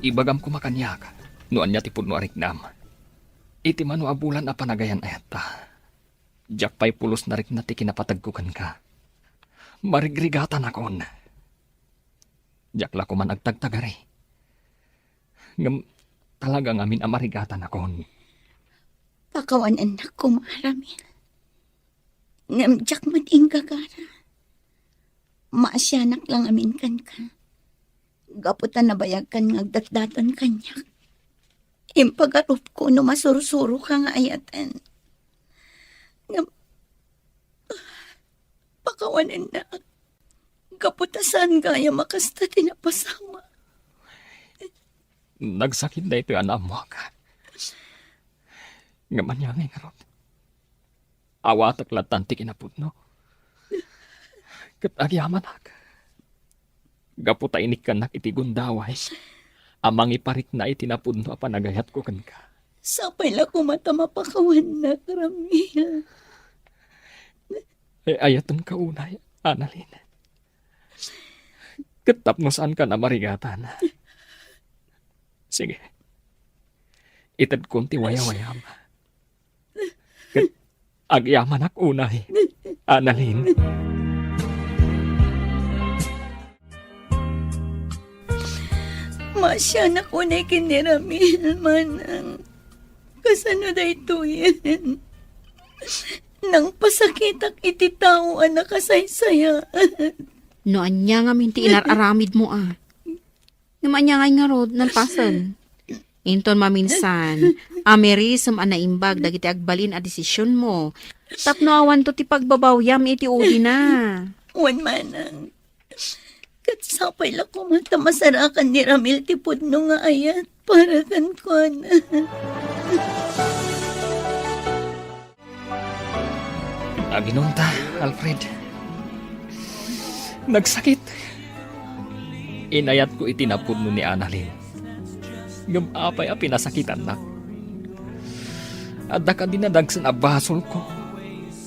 Ibagam koma kaniak no ania ti pudno a riknam. Iti mano a bulan a panagayan-ayatta, diak pay pulos narikna ti kinapategko kenka. Marigrigatanakon. Diak la koman agtagtagari. Ngem talaga ngamin a marigatanakon. Pakawanennak koma, Ramil. Ngem diak met inggagara. Maasianak la ngamin kenka. Gapu ta nabayagkan nga agdatdaton kaniak. Impagarupko no masursuroka nga ayaten. Ngem, pakawanennak. Gapu ta saan gayam a kasta ti napasamak. Nagsakit daytoy a naammoak. Ngem ania ngay ngarud? Awatek lattan ti kinapudno. Ket agyamanak. Gapu ta inikkannak iti gundaway a mangiparikna iti napudno a panagayatko kenka. Sapay la koma ta mapakawannak, Ramil. Ay-ayatenka unay, Annalyn. Ket tapno saankan a marigatan. Sige. Itedkon ti wayawayam. Ket agyamanak unay, Annalyn. Maasianak unay ken ni Ramil, manang. Kasano daytoyen? Nangpasakitak iti tao a nakasaysayaan. No ania ngamin ti inar-aramidmo a? Ngem ania ngay ngarud, nalpasen? Inton maminsan, amirisem a naimbag dagiti agbalin a desisionmo, tapno awanto ti pagbabawiam iti udina. Wen manang, ket sapay la koma ta masarakan ni Ramil ti pudno nga ayat para kenkuana. Aginonta, Alfred. Nagsakit. Inayatko iti napudno ni Annalyn. Ngem apay a pinasakitannak? Adda kadi nadagsen a basolko?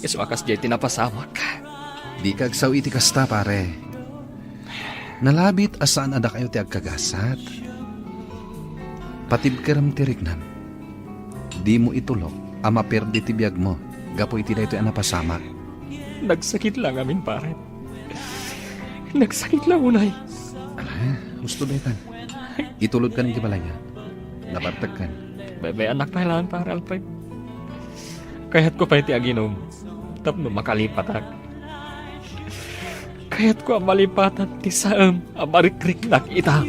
Isu a kasdiay ti napasamak. Dika agsao iti kasta, pare. Nalabit a saan a dakayo ti agkagasat. Patibkerem ti riknam. Dimo itulok a maperdi ti biagmo gapu iti daytoy a napasamak. Nagsakit la ngamin, pare. Nagsakit la unay. Ala, husto daytan. Itulodkan iti balayyo. Nabartekkan. Bay-ayannak pay laeng, pare Alfred. Kayatko pay ti aginom tapno makalipatak. Kayatko a malipatan ti saem a marikriknak ita.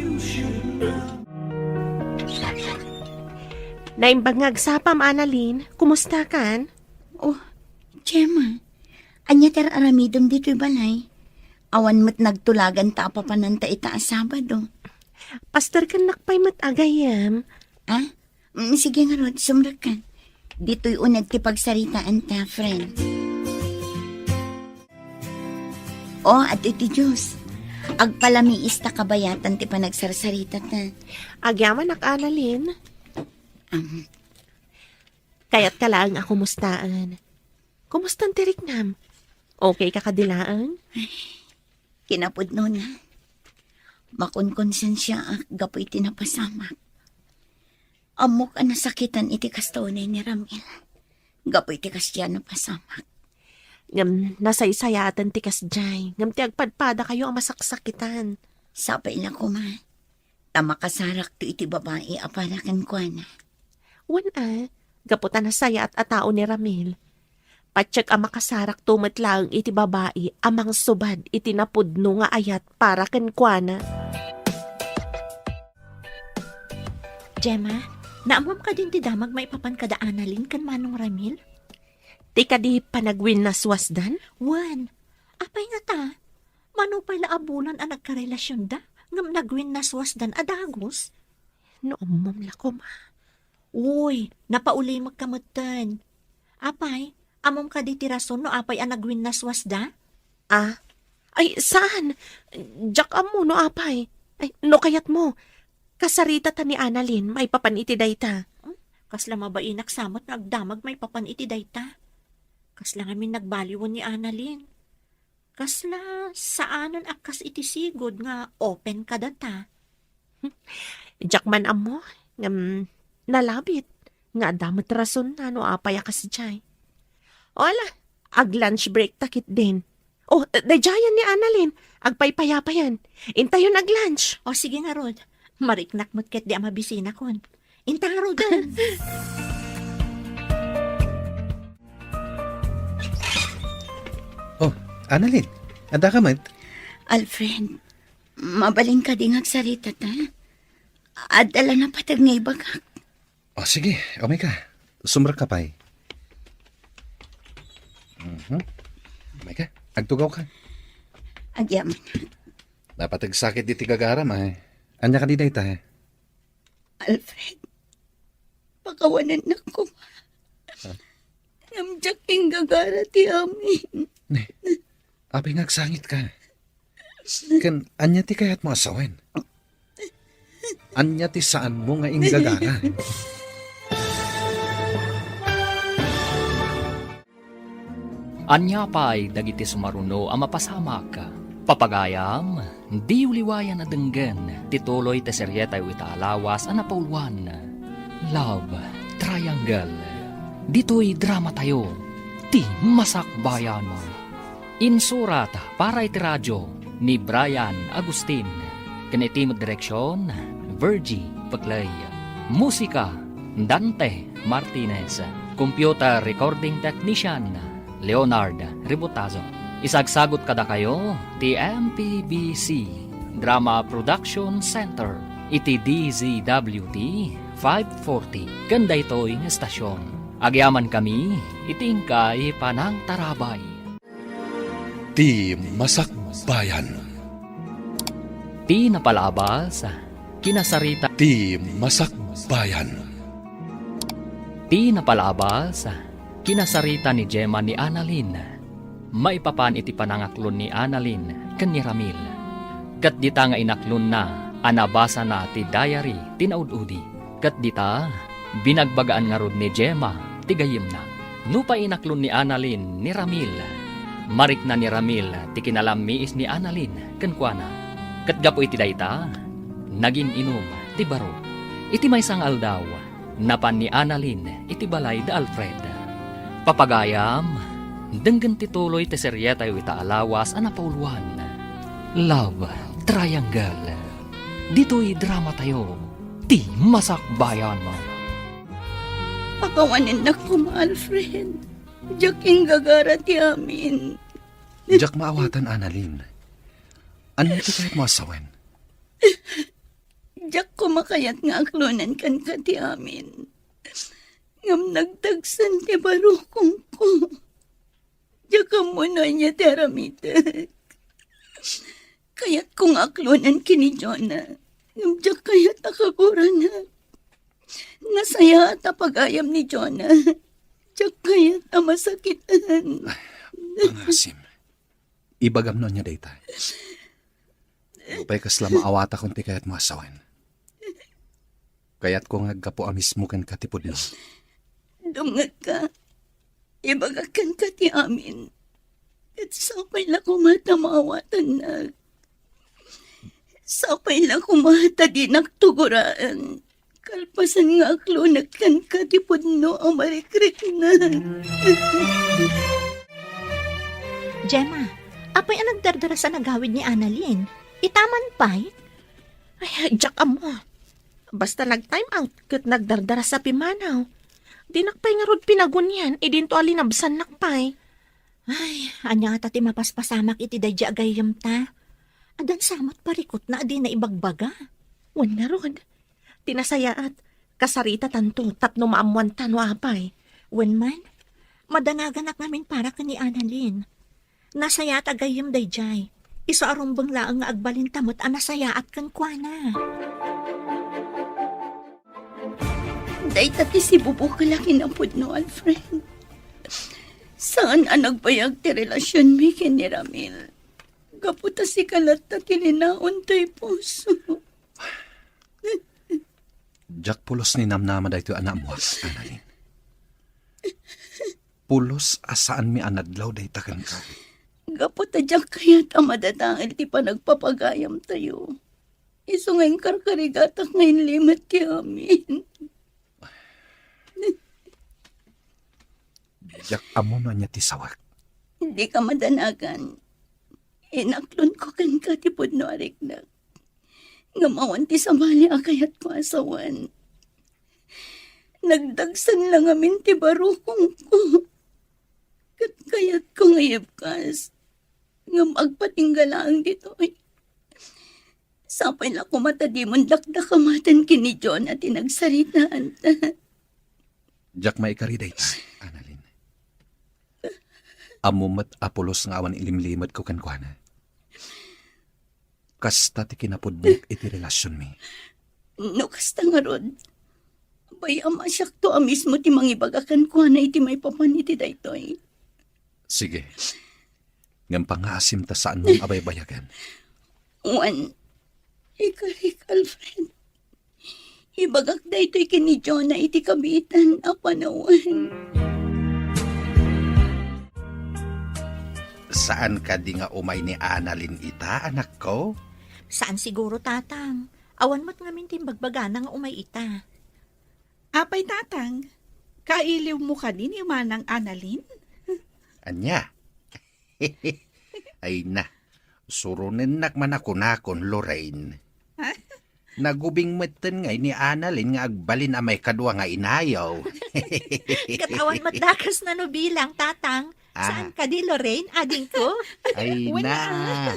Naimbag nga agsapam, Annalyn. Kumustakan? Oh, Gemma, ania ti ar-aramidem ditoy balay? Awan met nagtulaganta a papananta ita a Sabado. Pasterkennak pay met a gayyem. Ah? Mm, sige ngarud, sumrekka. Ditoy uneg ti pagsaritaanta, friend. Oh, adtoy ti juice. Agpalamiis ta kabayatan ti panagsarsaritata. Agyamanak, Annalyn. Am. Kayatka laeng a kumustaen. Kumustan ti riknam? Okay ka kadi laeng? Kinapudnona, makonkonsensiaak gapu iti napasamak. Ammok a nasakitan iti kasta unay ni Ramil gapu iti kasdiay a napasamak. Ngem nasaysayaaten ti kasdiay, ngem ti agpadpadakayo a masaksakitan. Sapay la koma ta makasarakto iti babai a para kenkuana. Wen a, gapu ta nasayaat a tao ni Ramil. Patiek a makasarakto met laeng iti babai a mangsubad iti napudno nga ayat para kenkuana. Gemma, naammoam kadin ti damag maipapan kada Annalyn ken Manong Ramil? Ti kadi panagwinnaswasdan? Wen, apay ngata? Mano pay la a bulan a nagkarelasionda, ngem nagwinnaswasdan a dagus? No ammom la koma. Uy, napaulimekka metten. Apay, ammom kadi ti rason no apay a nagwinnaswasda? Ah? Ay, saan? Diak ammo no apay. Ay, no kayatmo, kasaritata ni Annalyn maipapan iti dayta. Hmm? Kasla mabainak sa met nga agdamag maipapan iti dayta. Kasla ngamin nagbaliwen ni Annalyn. Kasla saanen a kas iti sigud nga open kadata. Diak man ammo, ngem nalabit nga adda met rasonna no apay a kasdiay. O ala, ag-lunch break ta ketdin. O, daydiayen ni Annalyn, agpaypayapayen. Intayon ag-lunch. O, sige ngarud. Mariknak met ketdi a mabisinakon. Inta ngaruden. Oh, Annalyn, adda ka met? Alfred, mabalin kadi nga agsarita ta? Adda la napateg nga ibagak. Oh, sige, umay ka. Sumrekka pay. Mhm. Umay ka. Agtugaw ka. Agyaman. Napateg sakit diti gagaram, ay. Ania kadi dayta? Alfred, pakawanennak koma. Ha? Ngem diak inggagara ti amin. Ne, apay nga agsangit ka? Ken ania ti kayatmo a sawen? Ania ti saanmo nga inggagara? Ania pay dagiti sumaruno a mapasamak? Papagayam, diyo liwayan a denggen ti tuloy ti serietayo ita a lawas a napauluan, Love Triangle. Ditoy dramatayo, ti Masakbayan. Insurat para iti radio ni Brian Agustin, ken iti direksion, Virgie Peclay. Musika, Dante Martinez. Computer Recording Technician, Leonard Ributazo. Isagsagut kadakayo ti M P B C Drama Production Center iti D Z W T five forty ken daytoy nga estasyon. Agyamankami iti inkay panangtarabay. Ti Masakbayan. Ti napalabas, kinasarita. Ti Masakbayan. Ti napalabas, kinasarita ni Gemma ni Annalyn. Maipapan iti panangaklon ni Annalyn ken ni Ramil. Ket dita nga inaklonna a nabasana ti diary ti naud-udi. Ket dita, binagbagaan ngarud ni Gemma ti gayyemna. Nupay inaklon ni Annalyn ni Ramil, marikna ni Ramil ti kinalammiis ni Annalyn kenkuana. Ket gapu iti dayta, nagin-inum ti baro. Iti maysa nga aldaw, napan ni Annalyn iti balay da Alfred. Papagayam, denggen ti tuloy ti serietayo ita a lawas a napauloan, Love Triangle. Ditoy dramatayo, Ti Masakbayan. Pakawanennak koma, Alfred. Diak inggagara ti amin. Diak maawatan, Annalyn. Ania ti kayatmo a sawen? Diak koma kayat nga aklonen kenka ti amin. Ngem nagdagsen ti barukongko. Diak ammo no ania ti aramidek. Kayatko nga aklonen ken ni Jonah, ngem diak kayat a kaguranak. Nasayaat a pagayam ni Jonah. Diak kayat a masakitan. Ay, pangasim. Ibagam no ania dayta. Nupay kasla maawatakon ti kayatmo a sawen. Kayatko nga aggapu a mismo kenka ti pudno. Dumngegka. Ibagak kenka ti amin. Ket sapay la koma ta maawatannak. Sapay la koma ta dinak tuguraan. Kalpasan nga aklonek kenka ti pudno a marikriknak. Gemma, apay a nagdardarasa a nagawid ni Annalyn? Ita man pay? Ay, diak ammo. Basta nag-time out ket nagdardarasa a pimmanaw. Dinak pay ngarud pinagunian idinto a linabsannak pay. Ay, ania ngata ti mapaspasamak iti daydi a gayyemta? Addan sa met parikutna a dina ibagbaga. Wen ngarud, ti nasayaat, kasaritatanto tapno maammoanta no apay. Wen man, madanaganak ngamin para ken ni Annalyn. Nasayaat a gayyem daydiay. Isu a rumbeng laeng nga agbalinta met a nasayaat kenkuana. Dayta ti sibubukol a kinapudno, Alfred. Saan a nagbayag ti relasionmi ken ni Ramil. Gapu ta sika latta ti linaon toy puso. Diak pulos ni namnama daytoy a naammoak, Annalyn. Pulos a saanmi a nadlaw dayta kenka. Gapu ta diak kayat a madadael ti panagpapagayamtayo. Isu nga inkarkarigatak nga inlimed ti amin. Diak ammo no ania ti sawek. Dika madanagan. Inaklonko kenka ti pudno a riknak. Ngem awan ti sabali a kayatko a sawen. Nagdagsen la ngamin ti barukongko. Ket kayatko nga ibkas. Ngem agpatingga laeng ditoy. Sapay la koma ta dimon dakdakamaten ken ni Jonah ti nagsaritaanta. Diak maikari dayta, Annalyn. Ammom met a pulos nga awan ilimlimedko kenkuana. Kasta ti kinapudnok iti relasionmi. No kasta ngarud, bay-am a siakto a mismo ti mangibaga kenkuana iti maipapan iti daytoy. Sige. Ngem pangngaasim ta saanmon a baybayagen. Wen, ikarik, Alfred. Ibagak daytoy ken ni Jonah iti kabiitan a panawen. Saan kadi nga umay ni Annalyn ita, anakko? Saan siguro, Tatang. Awan met ngamin ti imbagbagana nga umay ita. Apay, Tatang, kailiwmo kadi ni Manang Annalyn? Ania? Ay na, suronennak man a kunakon, Lorraine. Nagubing metten ngay ni Annalyn nga agbalin a maikadua nga inayo. Ket awan met dakes nano bilang, Tatang. Ah. Saan kadi, Lorraine, adingko? Ay, Wen na.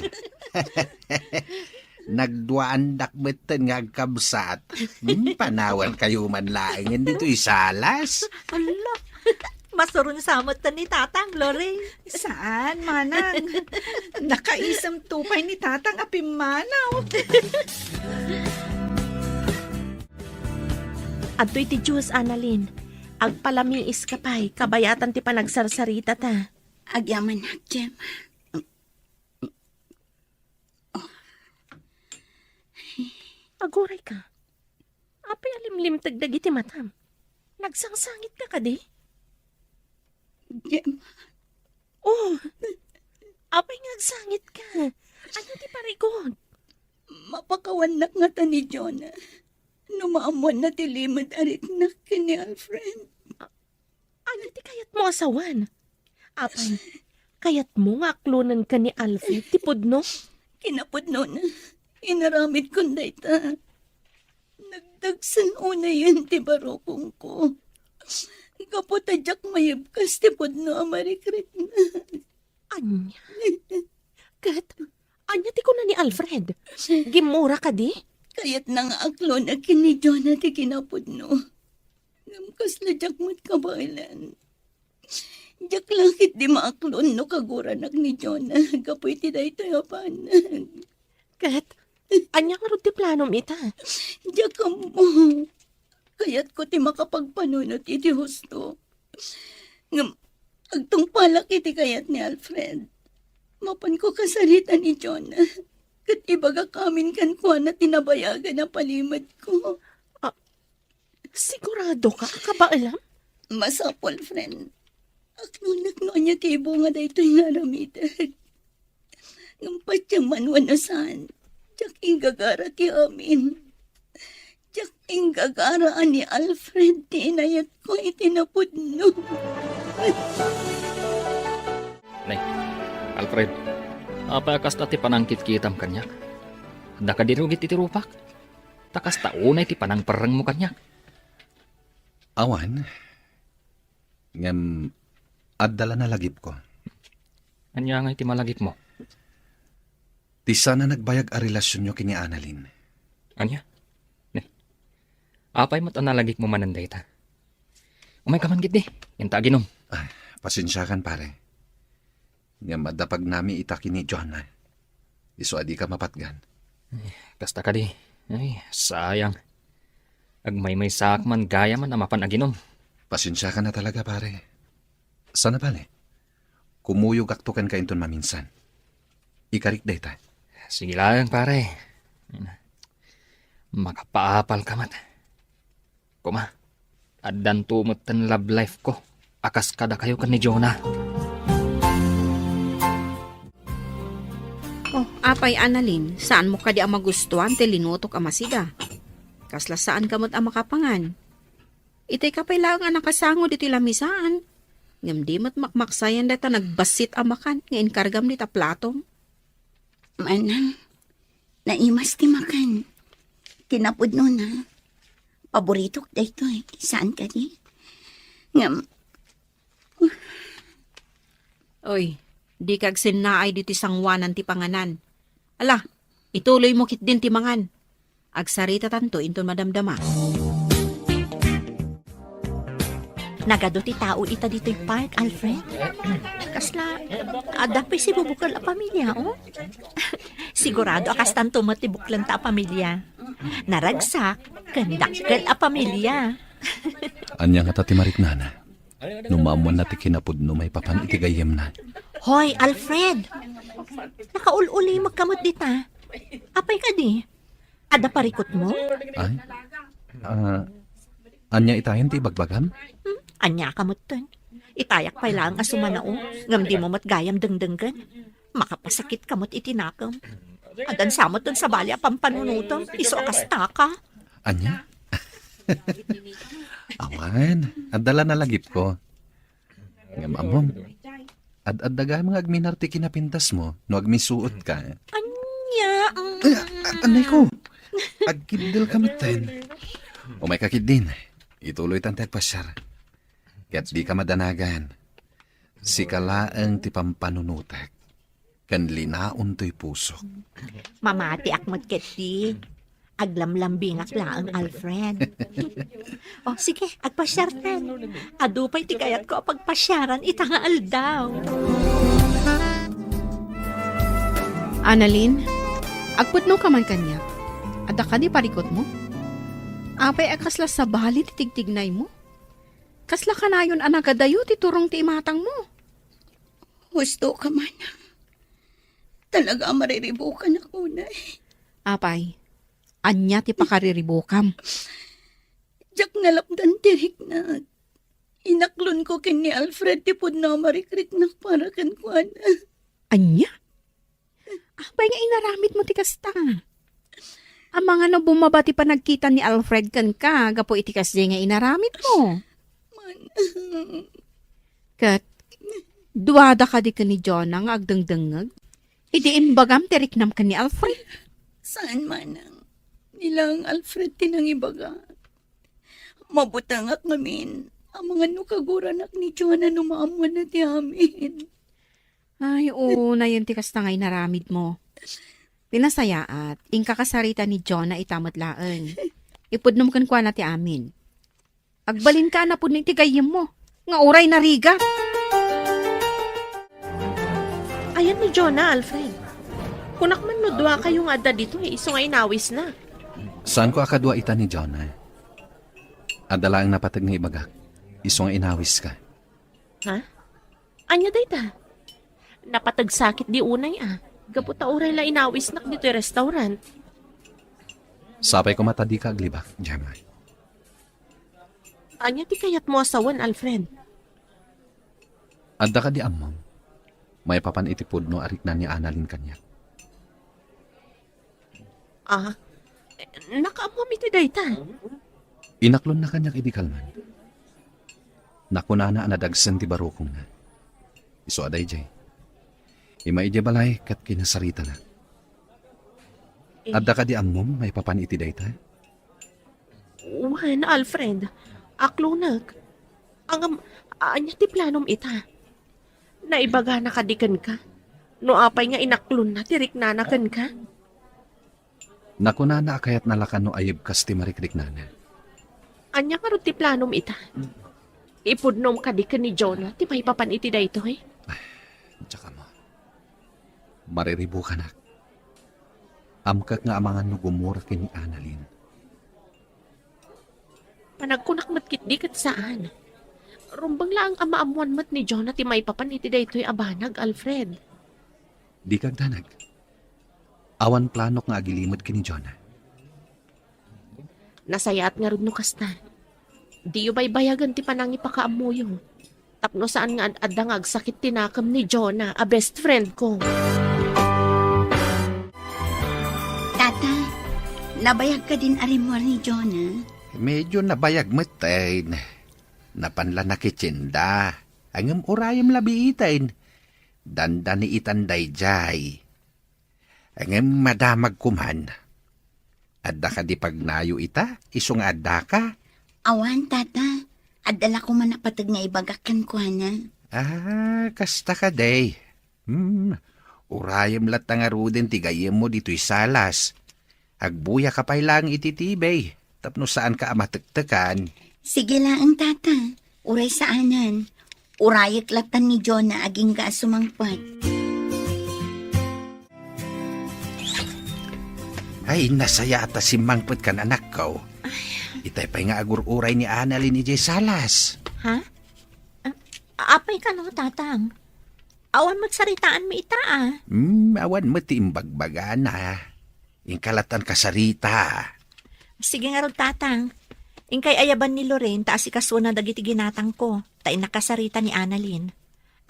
Nagduaandak metten nga agkabsat. Hmm, panawan kayo man laengen ditoy salas. Ala, masuron sa metten ni Tatang, Lorraine. Saan, Manang? Nakaisem to pay ni Tatang a pimmanaw. Adtoy ti juice, Annalyn. Agpalamiiska pay, kabayatan ti panagsarsaritata. Agyamanak, Jem. Agurayka. Apay a limlimteg dagiti matam? Nagsangsangit ka kadi? Jem. Oh, apay nga agsangit ka? Ania ti parigot? Mapakawannak ngata ni Jonah no maammoanna ti limed a riknak ken ni Alfred. Ania ti kayatmo a sawen? Apay, kayatmo nga aklonenka ni Alfred ti pudno? Kinapudnona, inaramidkon dayta. Nagdagsen unayen ti barukongko. Gapu ta diak mayebkas ti pudno a marikriknak. Ania? Ket ania ti kuna ni Alfred? Gimmura kadi? Kayatna nga aklonek ken ni Jonah ti kinapudno. Ngem kasla diak met kabaelan. Diak la ketdi maaklon no kaguranak ni Jonah gapu iti daytoy a banag. Ket ania ngarud ti planom ita? Diak ammo. Kayatko ti makapagpanunot iti husto. Ngem agtungpalak iti kayat ni Alfred. Mapanko kasarita ni Jonah, ket ibagak amin kenkuana ti nabayagan a palimedko. Ah, sigurado ka a kabaelam? Masapul, friend. Aklonek no ania ti ibunga daytoy nga aramidek. Ngem patiem man wenno saan, diak inggagara ti amin. Diak inggagara a ni Alfred ti inayatko iti napudno. Nay, Alfred, apay a kasta ti panangkitkitam kaniak? Adda kadi rugi iti rupak? Ta kasta unay ti panangperrengmo kaniak. Awan, ngem adda la nalagipko. Ania ngay ti malagipmo? Ti saan a nagbayag a relasionyo ken ni Annalyn. Ania? Ne. Apay met a nalagipmo manen dayta? Umayka man ketdi, inta aginom. Ah, pasensiakan, pare. Ngem adda pagnami ita ken ni Jonah. Isu a dika mapatgan. Ay, kasta kadi. Ay, sayang. Agmaymaysaak man gayam a mapan aginom. Pasensiakan a talaga, pare. Saan a bale, kumuyogakto kenka inton maminsan. Ikarik dayta. Sige laeng, pare. Makapaapalka met. Koma, addanto metten love life ko a kas kadakayo ken ni Jonah. Oh, apay, Annalyn, saanmo kadi a magustuan ti linutok a masiga? Kasla saanka met a makapangan. Itayka pay laeng a nakasango ditoy lamisaan. Ngem di met makmaksayan dayta nagbassit a makan nga inkargam dita platom. Manang, naimas ti makan. Kinapudnona, paboritok daytoy, saan kadi? Ngem, Oy, dika agsennaay ditoy sangoanan ti panganan. Ala, ituloymo ketdin ti mangan. Agsaritatanto inton madamdama. Nagadu ti tao ita ditoy park, Alfred. Kasla, adda pay sibubukel a pamilia, oh? Sigurado a kastanto met ti buklenta a pamilia. Naragsak, ken dakkel a pamilia. Ania ngata ti mariknana? No maammoanna ti kinapudno maipapan iti gayyemna. Hoy, Alfred! Nakaul-ulimekka met dita. Apay kadi? Adda parikutmo? Ay? Ah, ania itayen ti ibagbagam? Hmm? Ania ka metten? Itayak pay laeng a sumanao, ngem dimo met gayam dengdenggen. Makapasakit ka met iti nakem. Addan sa met ti sabali a pampanunotem, isu a kasta ka. Ania? Awan, adda la nalagipko. Ngem ammom, ad-adda gayam nga agminar ti kinapintasmo no agmisuot ka. Ania? Ay, a-, anay ko. Agkiddel ka metten. Umayka ketdin. Ituloytan ti agpasiar. Ket dika madanagan. Sika laeng ti pampanunotek ken linaon toy pusok. Mamatiak met ketdi. Aglamlambingak laeng, Alfred. O, sige, agpasiartan. Adu pay ti kayatko a pagpasiaran ita nga aldaw. Annalyn, agpudno ka man kaniak. Adda kadi parikutmo? Apay a kasla sabali ti tigtignaymo? Kasla kanayon a nagadayo ti turong ti imatangmo? Husto ka, manang. Talaga a mariribukan ako, nay. Apay, ania ti pakariribukam? Diak nalapdan ti riknak. Inaklonko ken ni Alfred ti pudno a marikriknak para kenkuana. Ania? Apay nga inaramidmo ti kasta? Amangan no bumaba ti panagkita ni Alfred kenka gapu iti kasdiay nga inaramidmo? Man- Ket, duada kadi ken ni Jonah nga agdengdengngeg? Idi imbagam ti riknam ken ni Alfred? Saan, manang. Ni laeng Alfred ti nangibaga. Mabutengak ngamin. Amangan no kaguranak ni Jonah no maammoanna ti amin. Ay, oo, nayon ti kasta nga inaramidmo. Ti nasayaat, inka kasarita ni Jonah ita met laeng. Ipudnom kenkuana ti amin. Agbalinka a napudno iti gayyemmo, nga uray narigat. Ayan ni Jonah, Alfred? Kunak man no dua kayo nga adda ditoy, isu nga inawisna. Saanko a kadua ita ni Jonah. Adda laeng napateg nga ibagak, isu nga inawiska. Ha? Ania dayta? Napateg sakit di unay a. Gapu ta uray la inawisnak ditoy restaurant. Sapay koma ta dika aglibak, Gemma. Ania ti kayatmo a sawen, Alfred? Adda kadi ammom? Maipapan iti pudno a rikna ni Annalyn kaniak. Ah, nakaammom iti dayta? Inaklonna kaniak idi kalman. Nakunana a nadagsen ti barukongna. Isu a daydiay. Immay idiay balay ket kinasaritana. Eh. Adda kadi ammom maipapan iti dayta? Wen, Alfred. Aklonek. Ngem, ania ti planom ita? Naibagana kadi kenka? No apay nga inaklonna ti riknana kenka? Nakunana a kayatna la kano a yebkas ti marikriknana. Ania ngarud ti planom ita? Ipudnom kadi ken ni Jonah ti maipapan iti daytoy? Ay, diak ammo. Mariribukanak. Amkek nga amangan no gumura ken ni Annalyn. Panagkunak met ketdi ket saan. Rumbeng laeng a maammoan met ni Jonah ti maipapan iti daytoy a banag, Alfred. Dika agdanag. Awan planok nga agilimed ken ni Jonah. Nasayaat ngarud no kasta. Diyo baybayagen ti panangipakaammoyo. Tapno saan nga ad-adda nga agsakit ti nakem ni Jonah a best friend ko. Tata, nabayag kadin a rimmuar ni Jonah? Medyo nabayag metten. Napan la nakitsinda. Ngem urayem la biiten. Dandani itan daydiay. Ngem madamag koman. Adda kadi pagnayo ita, isu nga addaka? Awan, tata. Adda la koman napateg nga ibagak kenkuana. Ah, kasta kadi. Hmm, urayem latta ngaruden ti gayyemmo ditoy salas. Agbuyaka pay laeng iti T V, tapno saanka a matektekan. Sige laeng, tata. Uray saanen. Urayek latta ni Jonah agingga a sumangpet. Ay, nasayaat a simmangpetkan, anakko. Itay pay nga agur-uray ni Annalyn idiay salas. Ha? Ah, apay kano, Tatang? Awan met saritaanmi ita, a. Hmm, awan met ti imbagbagana. Inka lattan kasarita. Sige ngarud, Tatang. Inkay ayaban ni Lorraine ta asikasuona dagiti ginatangko, ta innak kasarita ni Annalyn.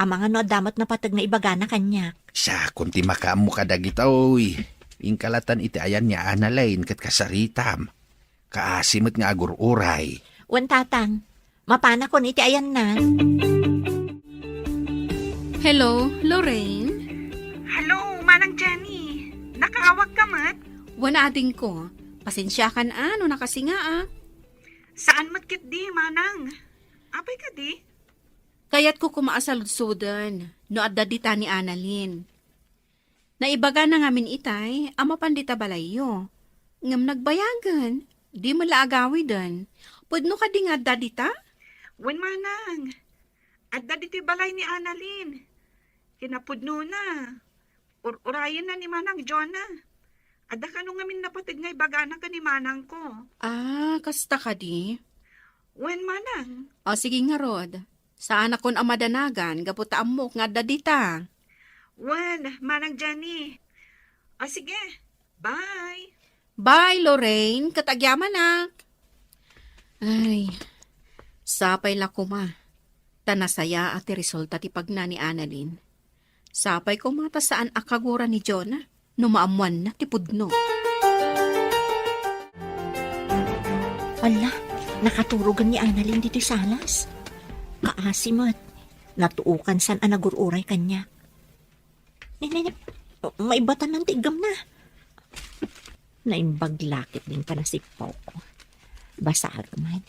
Amangan no adda met napateg nga ibagana kaniak. Siakon ti makaammo kadagitoy. Inka lattan iti ayan ni Annalyn ket kasaritam. Kaasi met nga agur-uray. Wen, Tatang. Mapanakon iti ayanna. Hello, Lorraine? Hello, Manang Jenny. Nakaawagka met? Wen, adingko. Pasensiakan a no nakasingaak. Saan met ketdi, manang. Apay kadi? Kayatko koma a saludsoden no adda dita ni Annalyn. Naibagana ngamin itay a mapan dita balayyo. Ngem nagbayagen, di met la agawiden. Pudno kadi nga adda dita? Wen, manang. Adda ditoy balay ni Annalyn. Kinapudnona, ur-urayenna ni Manang Jonah. Adda kano ngamin napateg nga ibagana ken ni manangko. Ah, kasta kadi? Wen, manang. O, sige ngarud. Saanakon a madanagan gapu ta ammok nga adda dita. Wen, Manang Jenny. O, sige. Bye. Bye, Lorraine. Ket agyamanak. Ay, sapay la koma. Ta nasayaat ti resulta ti pagna ni Annalyn. Sapay koma ta saan a kagura ni Jonah no maammoanna ti pudno. Ala, nakaturogen ni Annalyn ditoy salas. Kaasi met, natuokan san a nagur-uray kaniak. Ne, ne, ne, maibatan ti iggamna. Naimbag la ketdin panasipawko. Basaek man.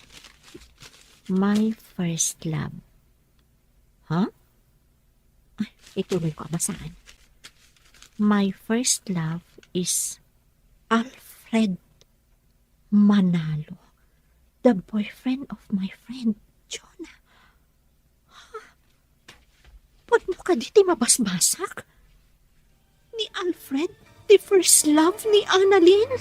My first love. Ha? Ay, ituloy ko a basaen. My first love is Alfred Manalo, the boyfriend of my friend Jonah. Ha? Pudno kadi ti mabasbasak? Ni Alfred, ti first love ni Annalyn?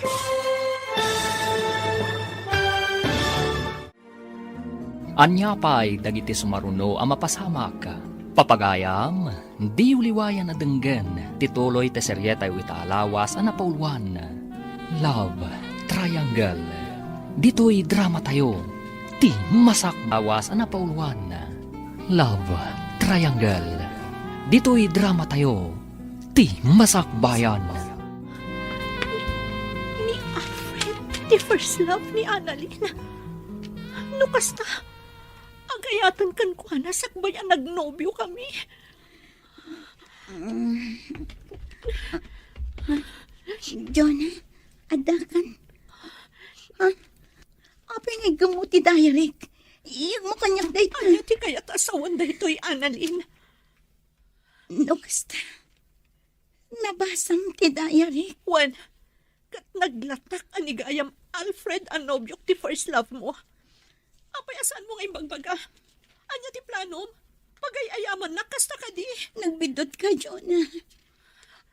Ania pay dagiti sumaruno a mapasamak? Papagayam, diyo liwayan a denggen ti tuloy ti serietayo ita a lawas a napauluan, Love Triangle. Ditoy dramatayo, ti masak-, lawas a napauluan, Love Triangle. Ditoy dramatayo, ti masakbayan. Ni Alfred, ti first love ni Annalyn. No kasta, agayaten kenkuana sakbay a nagnobiokami. Jonah, adda kan. Ha? Apay nga iggammo ti diaryk? Iyegmo kaniak dayta. Ania ti kayat a sawen daytoy, Annalyn? No kasta, nabasam ti diaryk. Wen, ket naglatak a ni gayam Alfred a nobiok ti first love mo. Apay a saanmo nga imbagbaga? Ania ti planom? Pagay-ayamannak kasta kadi? Nagbiddutka, Jonah.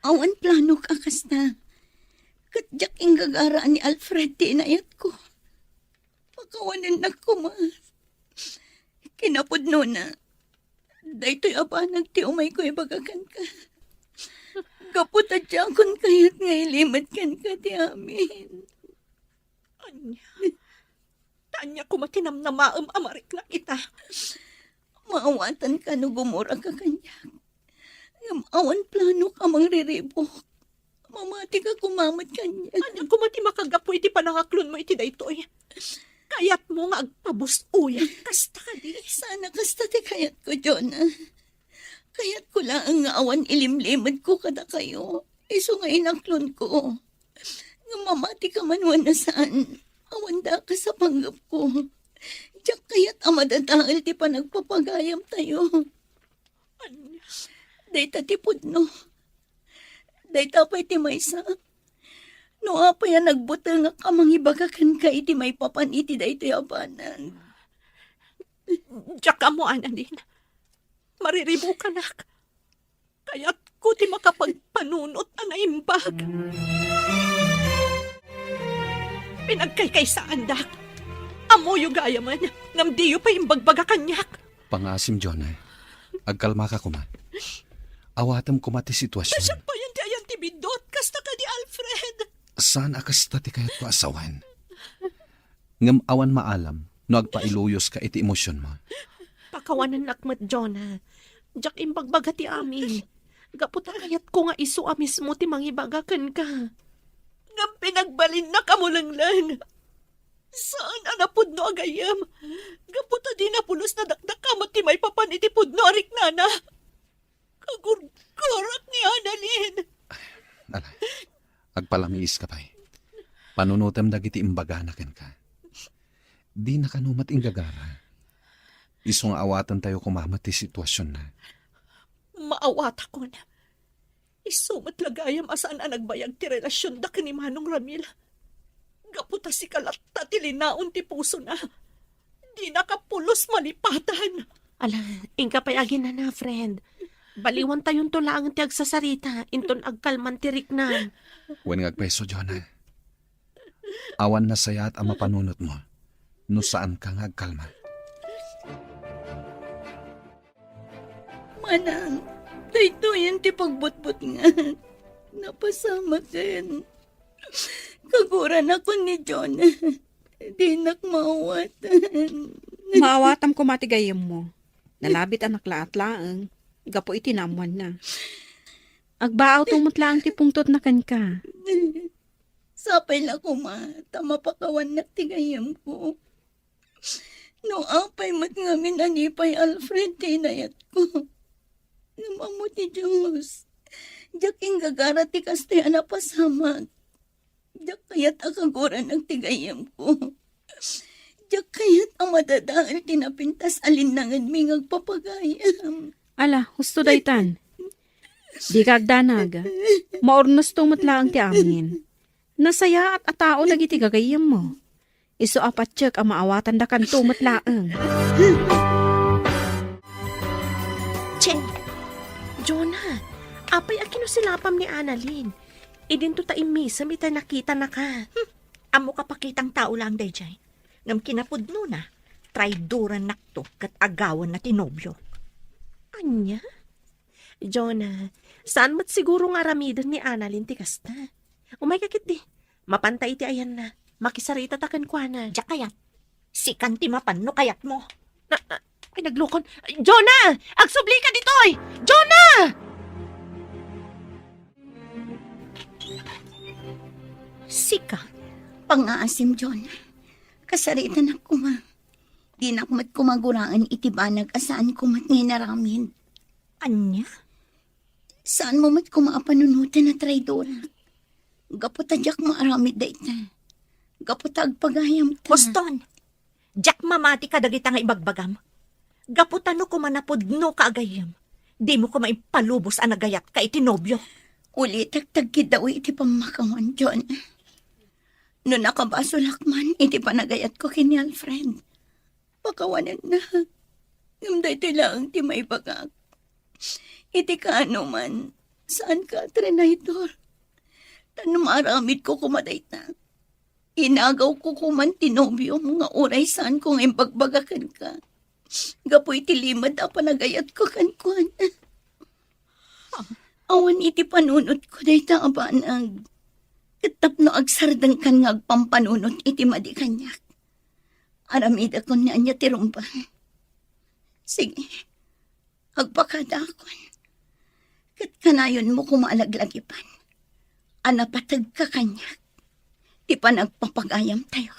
Awan planok a kasta. Ket diak inggagara ni Alfred ti inayatko. Pakawanennak koma. Kinapudnona, daytoy a banag ti umayko ibaga kenka. Gapu ta diakon kayat nga ilimed kenka ti amin. Ania? Ta ania koma ti namnamaem a mariknak ita? Maawatanka no gumuraka kaniak. Ngem awan planok a mangriribuk. Mamatika koma met kaniak. Ania koma ti makagapu iti panangaklonmo iti daytoy? Kayatmo nga agpabus-oyak kasta kadi? Saan a kasta ti kayatko, Jonah. Kayatko laeng nga awan ilimlimedko kadakayo, isu nga inaklonko. Ngem mamatika man wenno saan, awan dakes a panggepko. Diak kayat a madadael ti panagpapagayamtayo. Ania? Dayta ti pudno. Dayta pay ti maysa. No apay a nagbutengak a mangibaga kenka iti maipapan iti daytoy a banag. Diak ammo, Annalyn. Mariribukanak. Kayatko ti makapagpanunot a naimbag. Pinagkaykaysaandak. Ammoyo gayamen, ngem diyo pay imbagbaga kaniak. Pangaasim, Jonah. Agkalmaka koma. Awatem koma ti sitwasion. Ta siak payen ti ayan ti biddut, kasta kadi, Alfred. Saan a kasta ti kayatko a sawen. Ngem awan maalam no agpailuyoska iti emosionmo. Pakawanennak met, Jonah. Diak imbagbaga ti amin. Gapu ta kayatko nga isu a mismo ti mangibaga kenka. Ngem pinagbalinnak a mulengleng. Saan a napudno a gayyem. Gapu ta dina pulos nadakdakama ti maipapan iti pudno a riknana. Kagurgurak ni Annalyn. Ala, agpalamiiska pay. Panunotem dagiti imbagana kenka. Dina kano met inggagara. Isu nga awatentayo koma met ti situasionna. Maawatakon. Isu met la gayam a saan a nagbayag ti relasionda ken ni Manong Ramil. Gapu ta sika latta ti linaon ti pusona. Dinaka pulos malipatan. Ala, inka pay aginana, friend. Baliwantayonto laeng ti agsasarita, inton agkalman ti riknam. Wen nga agpayso, Jonah. Awan nasayaat a mapanunotmo no saanka nga agkalma. Manang, daytoyen ti pagbutbutngan. Napasamaken. Kaguranakon ni Jonah. Dinak maawatan. Maawatam koma ti gayyemmo. Nalabit a naklaat laeng gapu iti naammoanna. Agbaawto met laeng ti pungtotna kenka. Sapay la koma ta mapakawannak ti gayyemko. No apay met ngamin a ni pay Alfred ti inayatko. Ngem ammo ti Dios, diak inggagara ti kastoy a napasamak. Diak kayat a kaguranak ti gayyemko. Diak kayat a madadael ti napintas a linnangenmi nga agpapagayam. Ala, husto daytan. Dika agdanag. Maurnosto met laeng ti amin. Nasayaat a tao dagiti gagayyemmo. Isu a patiek a maawatandakanto met laeng. Che! Jonah, apay a kinusilapam ni Annalyn? Idinto ta immisem iti nakitanaka. Hmm, ammok a pakitang tao laeng daydiay. Ngem kinapudnona, traidorannakto ket agawanna ti nobiok. Ania? Jonah, saan met siguro nga aramiden ni Annalyn ti kasta? Umayka ketdi. Mapanta iti ayanna. Makisaritata kenkuana. Diak kayat. Sikan ti mapan no kayatmo. Na, na, ay, naglukon. Jonah! Agsublika ditoy! Jonah! Sika? Pangngaasim, Jonah. Kasaritanak koma. Dinak met koma guraen iti banag a saanko met nga inaramid. Ania? Saanmo met koma a panunoten a traidorak. Gapu ta diak maaramid dayta. Gapu ta agpagayamta. Boston! Diak mamati kadagita nga ibagbagam. Gapu ta no koma napudnoka a gayyem, dimo koma impalubos a nagayatka iti nobio. Ulitek ta agkiddawi iti pammakawan, John. No nakabasolak man iti panagayatko ken ni Alfred, pakawanennak. Ngem daytoy laeng ti maibagak. Iti kaanoman, saanka a trinaydor. Ta no maaramidko koma dayta, inagawko koman ti nobiom nga uray saanko nga imbagbaga kenka gapu iti limed a panagayatko kenkuana. Awan iti panunotko dayta a banag, ket tapno agsardengkan nga agpampanunot iti madi kaniak. Aramidakon ni ania ti rumbang. Sige, agpakadaakon. Ket kanayonmo koma a laglagipan a napategka kaniak ti panagpapagayamtayo.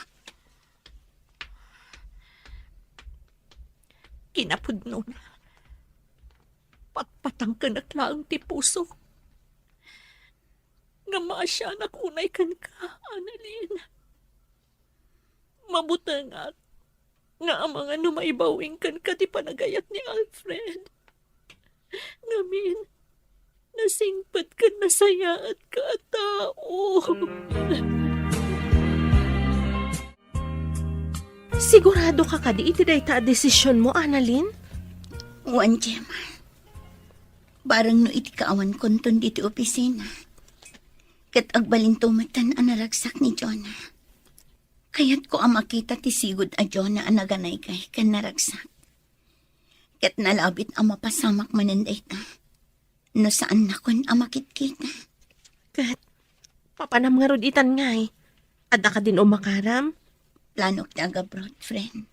Kinapudnona, patpatangkenak laeng ti pusok nga maasianak unay kenka, Annalyn. Mabutengak nga amangan no maibawing kenka ti panagayat ni Alfred. Ngamin, nasingpet ken nasayaatka a tao. Siguradoka kadi iti dayta a desisionmo, Annalyn? Wen, Gemma. Bareng no iti kaawankonton ditoy opisina, ket agbalinto metten a naragsak ni Jonah. Kayatko a makita ti sigud a Jonah a naganaygay ken naragsak. Ket nalabit a mapasamak manen dayta no saannakon a makitkita. Ket papanam ngarud itan ngay? Adda kadin umakaram? Planok ti agabroad, friend.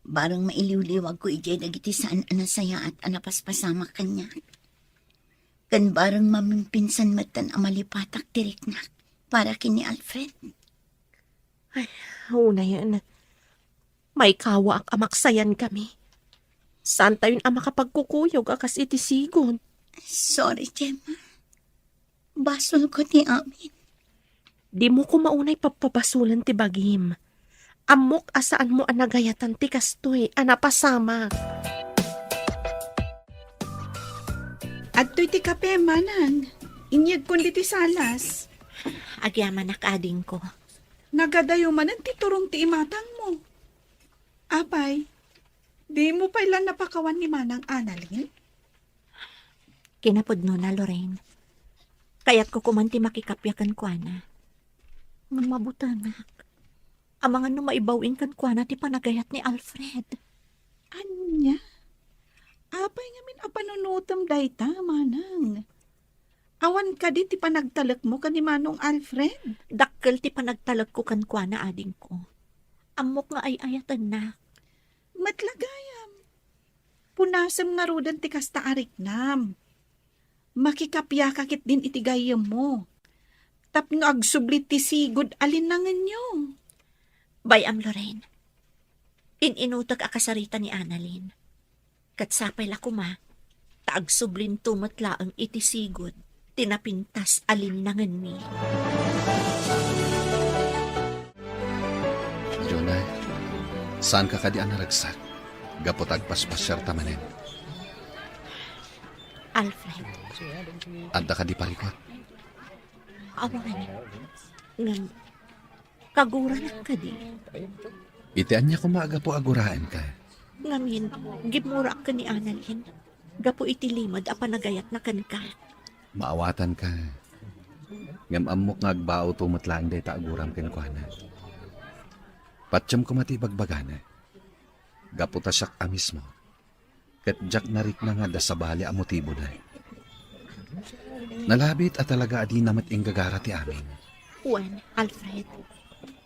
Bareng mailiwliwagko idiay dagiti saan a nasayaat a napaspasamak kaniak. Ken bareng mamimpinsan metten a malipatak ti riknak para ken ni Alfred. Ay, unayen. Maikawaak a maksayan kami. Saantayon a makapagkukuyog a kas iti sigud. Sorry, Gemma. Basolko ti amin. Dimo koma unay pappabasolen ti bagim. Ammok a saanmo a nagayatan ti kastoy a napasamak. Adtoy ti kape, manang. Inyegkon ditoy salas. Agyamanak, adingko. Nagadayo manen ti turong ti imatangmo. Apay, dimo pay la napakawan ni Manang Annalyn? Kinapudnona, Lorraine. Kayatko koman ti makikappia kenkuana. Ngem mabutengak. Amangan no maibaw-in kenkuana ti panagayat ni Alfred. Ania? Apay ngamin a panunotem dayta, manang? Awan kadi ti panagtalekmo ken ni Manong Alfred? Dakkel ti panagtalekko kenkuana, adingko. Ammok nga ay-ayatennak. Met la gayam. Punasem ngaruden ti kasta a riknam. Makikapiaka ketdin iti gayyemmo. Tapno agsubli ti sigud a linnangenyo. Bay-am, Lorraine. In-inutek a kasarita ni Annalyn. Ket sapay la koma, ta agsublinto met laeng iti sigud ti napintas a linnangenmi. Jonah, saanka kadi a naragsak gapu ta agpaspasiarta manen? Alfred. Adda kadi parikut? Awan. Ngem, kaguranak kadi? Iti ania koma a gapu a guraenka? Ngamin, gimmurak ken ni Annalyn gapu iti limed a panagayatna kenka. Maawatanka. Ngem ammok nga agbaawto met laeng dayta a guram kenkuana. Patiem koma ti ibagbagana. Gapu ta siak a mismo. Ket diak narikna nga adda sabali a motibona. Nalabit a talaga a dina met inggagara ti amin. Wen, Alfred,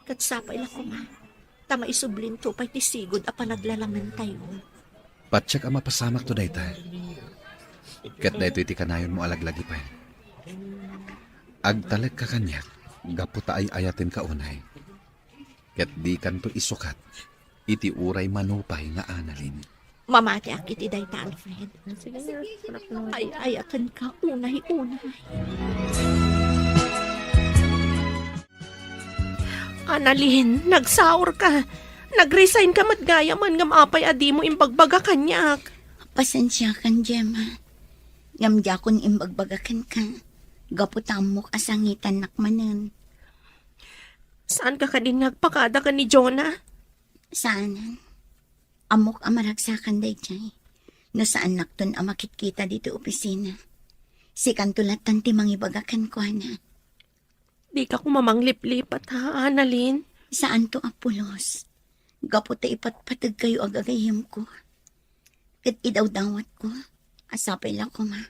ket sapay la koma, ta maisublinto pay ti sigud a panaglalamentayo. Patiek a mapasamakto dayta. Ket daytoy ti kanayonmo a laglagipen. Agtalekka kaniak gapu ta ay-ayatenka unay. Ket dikanto isukat iti uray manupay nga Annalyn. Mamatiak iti dayta, Alfred. Ay-ayatenka unay-unay. Annalyn, nagsaorka. Nag-resignka met gayamen ngem apay a dimo imbagbaga kaniak? Pasensiakan, Gemma. Ngem diakon imbagbaga kenka. Gapu ta ammok a sangitannak manen. Saanka kadin nga agpakada ken ni Jonah? Saanen. Ammok a maragsakan daydiay. No saannakton a makitkita ditoy opisina, sikanto lattan ti mangibaga kenkuana. Dika koma mangliplipat, ha, Annalyn? Saanto a pulos. Gapu ta ipatpategkayo a gagayyemko. Ket idawdawatko a sapay la koma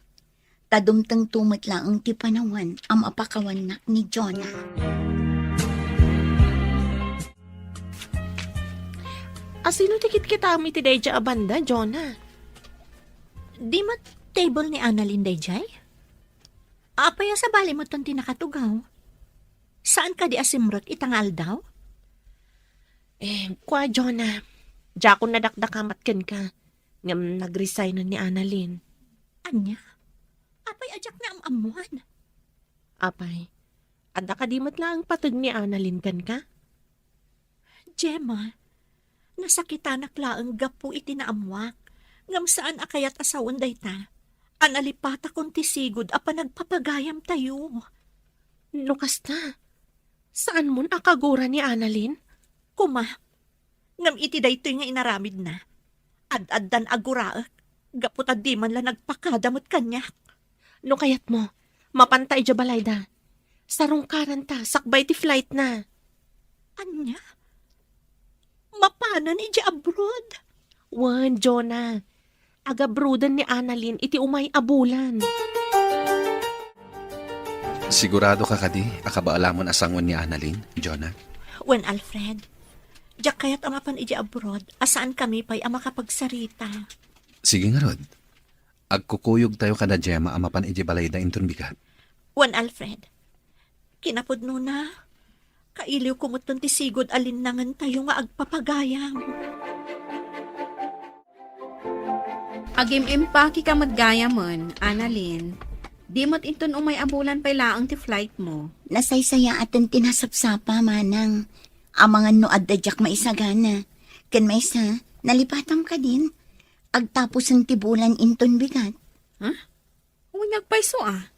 ta dumtengto met laeng ti panawen a mapakawannak ni Jonah. Asino ti kitkitam iti daydiay a banda, Jonah? Di met table ni Annalyn daydiay? Apay a sabali metten ti nakatugaw? Saan kadi a simrek ita nga aldaw? Eh, kua, Jonah, diakon nadakdakamat kenka, ngem nagresignen ni Annalyn. Ania? Apay a diak naam-ammoan? Apay, adda kadi met laeng pateg ni Annalyn kenka? Gemma, nasakitanak laeng gapu iti naammoak, ngem saan a kayat a sawen dayta a nalipatakon ti sigud a panagpapagayamtayo. No kasta, saanmon a kagura ni Annalyn? Koma, ngem iti daytoy nga inaramidna, ad-addan a guraek gapu ta di man la nagpakada met kaniak. No kayatmo, mapanta idiay balayda. Sarungkaranta sakbay ti flightna. Ania? Mapanen idiay abroad? Wen, Jonah. Agabroaden ni Annalyn iti umay a bulan. Siguradoka kadi a kabaalamon a sangoen ni Annalyn, Jonah? Wen, Alfred. Diak kayat a mapan idiay abroad a saankami pay a makapagsarita. Sige ngarud. Agkukuyogtayo kada Gemma a mapan idiay balayda inton bigat. Wen, Alfred. Kinapudnona, kailiwko metten ti sigud a linnangentayo nga agpapagayam. Agim-impakika met gayamen, Annalyn. Di met inton umay a bulan pay laeng ti flight mo. Nasaysayaaten ti nasapsapa, manang. Amangan no adda diak maisagana. Ken maysa, nalipatam kadin. Agtapusen ti bulan inton bigat. Ha? Wen, agpayso a.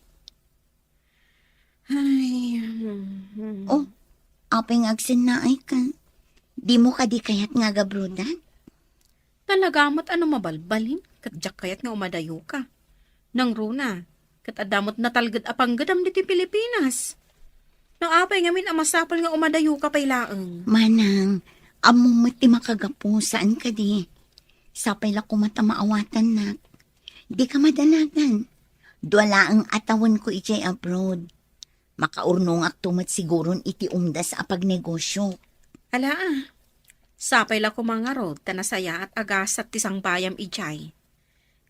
Ay, hmm, hmm. Oh, apay nga agsennaay ka? Dimo kadi kayat nga agabroad? Talaga met a no mabalbalin, ket diak kayat nga umadayoka. Nangruna, ket adda met natalged a panggedam ditoy Pilipinas. No apay ngamin a masapul nga umadayoka pay laeng? Manang, ammom met ti makagapu, saan kadi? Sapay la koma ta maawatannak. Dika madanagan. Dua laeng a tawenko idiay abroad. Makaurnongakto met siguron iti umdas a pagnegosio. Ala, a. Sapay la koma ngarud ta nasayaat a gasat ti sangbayam idiay.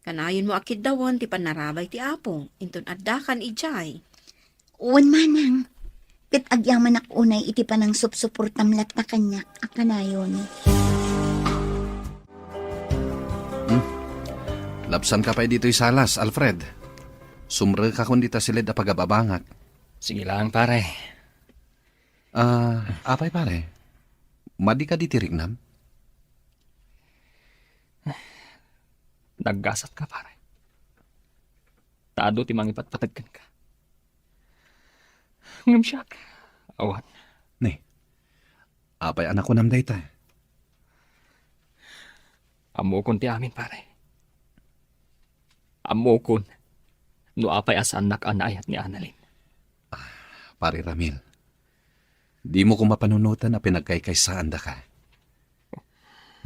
Kanayonmo a kiddawen ti pannarabay ti Apo, inton addakan idiay. Wen, manang. Ket agyamanak unay iti panangsupsuportam latta kaniak a kanayon. Hmm. Lapsanka pay ditoy salas, Alfred. Sumrekakon dita siled a pagababangak. Sige lang, pare. Ah, apay, pare? Madi kadi ti riknam? Naggasatka, pare. Ta adu ti mangipatpateg kenka. Ngem siak, awan. Ni, apay a nakunam dayta? Ammokon ti amin, pare. Ammokon no apay a saannak a naayat ni Annalyn. Ah, Pare Ramil, dimo koma panunoten a pinagkaykaysaandaka.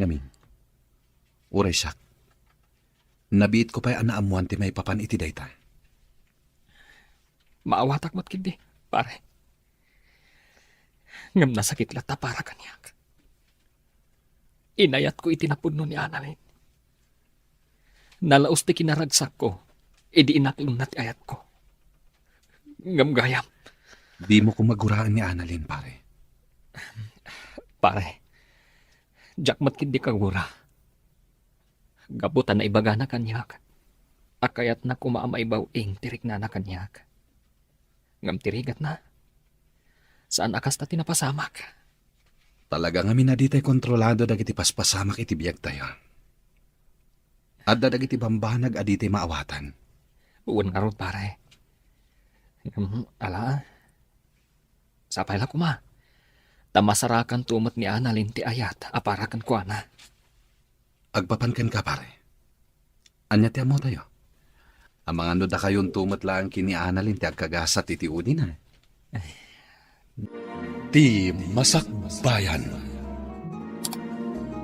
Ngamin, uray siak, nabiitko pay a naammoan ti maipapan iti dayta. Maawatak met ketdi, pare. Ngem nasakit latta para kaniak. Inayatko iti napudno ni Annalyn. Nalaus ti kinaragsakko idi inaklonna ti ayatko. Ngem gayam. Dimo koma guraen ni Annalyn, pare. Pare, diak met ketdi kagura. Gapu ta naibagana kaniak a kayatna koma a maibaw-ing ti riknana kaniak. Ngem ti rigatna, saan a kasta ti napasamak. Talaga ngamin a ditay kontrolado dagiti paspasamak iti biagtayo. Adda dagiti bambanag a ditay maawatan. Wen ngarud, pare. Ngem, ala, sapay la koma. Ta masarakanto met ni Annalyn ti ayat a para kenkuana. Agpapan kenka, pare. Ania ti ammotayo? Amangan no dakayonto met laeng ken ni Annalyn ti agkagasat iti udina. Ti Masakbayan.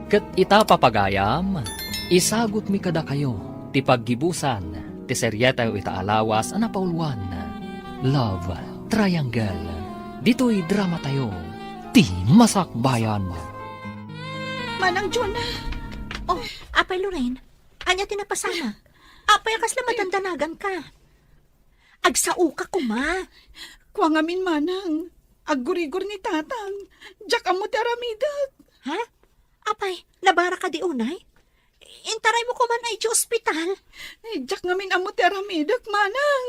Ket ita, papagayam, isagutmi kadakayo ti paggibusan ti serietayo ita a lawas a napauluan, Love Triangle. Ditoy dramatayo, Ti Masakbayan. Manang Jonah! Oh, Apay Loren, ania ti napasama? Apay a kasla madandanagan ka? Agsaoka koma. Kua ngamin, manang, aggurigor ni tatang. Diak ammo ti aramidek. Ha? Apay, nabara kadi unay? Intaraymo koma idiay ospital. Ay, diak ngamin ammo ti aramidek, manang.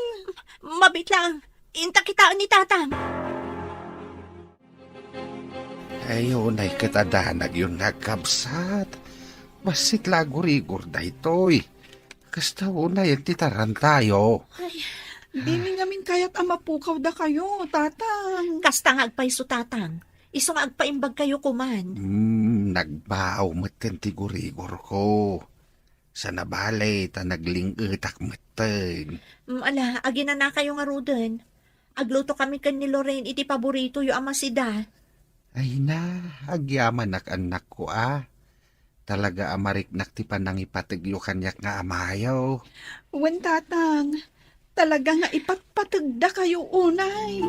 Mabiit lang. Inta kitaen ni tatang. Ay, unay ket a danagyo nga agkabsat. Bassit la aggurigor daytoy. Kasta unay ti tarantayo. Ay, dimi ngamin kayat a mapukaw dakayo, tatang. Kasta nga agpayso, tatang. Isu nga agpaimbag kayo koman. Hmm, nagbaaw metten ti gurigorko. Sana bale ta nagling-etak metten. Mm, ala, aginana kayo ngaruden. Agluto kami ken ni Loren iti paboritoyo a masida. Ay na, agyamanak, annakko, a. Talaga a mariknak ti panangipategyo kaniak nga amayo. Wen, tatang. Talaga nga ipatpategda kayo unay.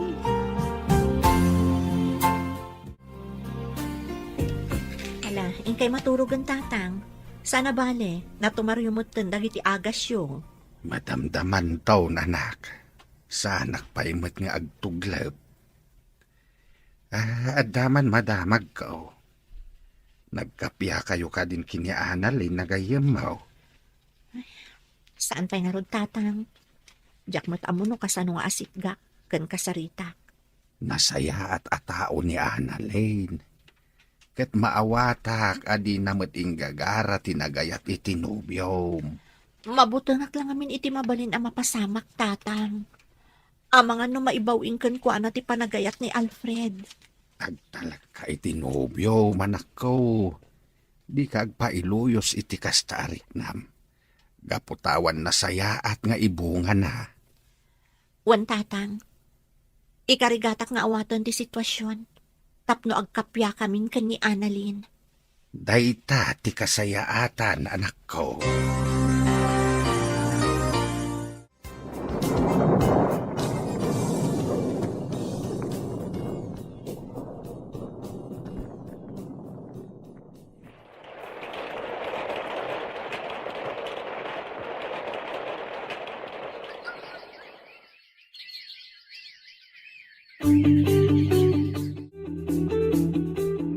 Ala, inkay maturogen, tatang. Sana bale, natumaryo metten dagiti agasyo. Madamdamanto, anak. Saanak pay met nga agtuglep. Ah, adda man madamagko. Nagkappia kayo kadin ken ni Annalyn a gayyemmo? Saan pay ngarud, tatang? Diak met ammo no kasano nga asitgak ken kasaritak. Nasayaat a tao ni Annalyn. Ket maawatak a dina met inggagara ti nagayat iti nobiom. Mabutengak la ngamin iti mabalin a mapasamak, Tatang. Amangan no maibaw-ing kenkuana ti panagayat ni Alfred. Agtalekka iti nobiom, anakko. Dika agpailuyos iti kasta a riknam. Gapu ta awan nasayaat nga ibungana. Wen, Tatang, ikarigatak nga awaten ti situasion tapno agkappia kamin ken ni Annalyn. Dayta ti kasayaatan, anakko.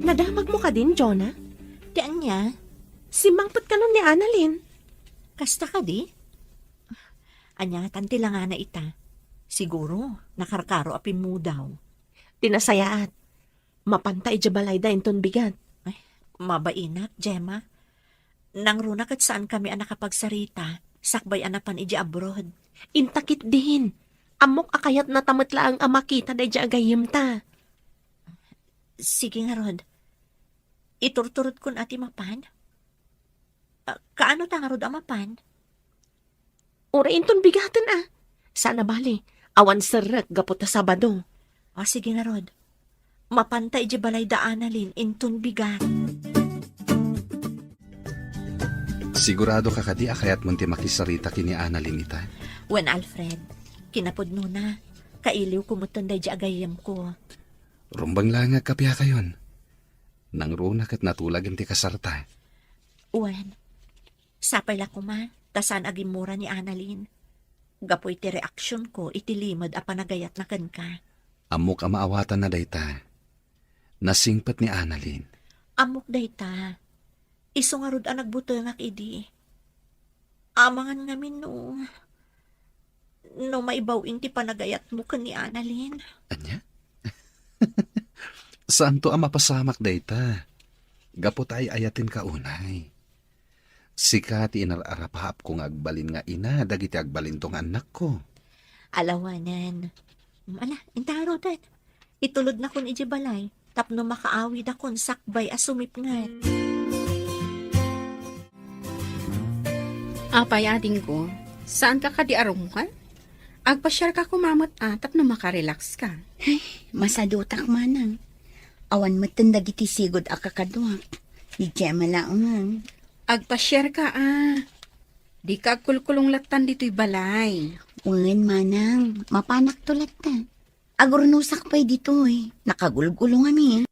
Nadamagmo kadin, Jonah? Ti ania? Simmangpet kanon ni Annalyn. Kasta kadi? Ania ngatan ti langana ita? Siguro, nakarkaro a pimmudaw. Ti nasayaat, mapanta idiay balayda inton bigat. Ay, mabainak, Gemma. Nangruna ket saankami a nakapagsarita, sakbay a napan idiay abroad. Inta ketdin. Ammok a kayatnata met laeng a makita daydiay a gayyemta. Sige ngarud. Iturturodkon a ti mapan? Ah, kaano ta ngarud a mapan? Uray inton bigaten a. Saan a bale, awan serrek gapu ta Sabado. Ah, sige ngarud. Mapanta idiay balayda Annalyn inton bigat. Sigurado ka kadi a kayatmon ti makisarita ken ni Annalyn ita? Wen, Alfred, kinapudnona, kailiwko metten daydiay a gayyemko. Rumbeng laeng nga agkapiakayon. Nangruna ket natulagen ti kasarta. Wen, sapay la koma, ta saan a gimmura ni Annalyn. Gapu iti reaksionko iti limed a panagayatna kenka. Ammok a maawatanna dayta. Nasingpet ni Annalyn. Ammok dayta. Isu ngarud a nagbutengak idi. Amangan ngamin no, no maibaw-ing ti panagayatmo ken ni Annalyn. Ania? Saanto a mapasamak dayta. Gapu ta ay-ayatenka unay. Sika ti inar-arapaapko nga agbalin nga ina dagiti agbalinto nga annakko. Alawanen. Ala, inta ngaruden. Itulodnakon idiay balay tapno makaawidakon sakbay a sumipnget. Apay, adingko, saanka kadi a rummuar? Agpasiarka koma met a tapno makarelaxka. Ay, masadutak manang. Awan metten dagiti sigud a kakaduak. Ni Gemma laengen. Agpasiarka a. Dika agkulkulong lattan ditoy balay. Wen, manang, mapanakto latta. Agurnosak pay ditoy. Nakagulgulong amin.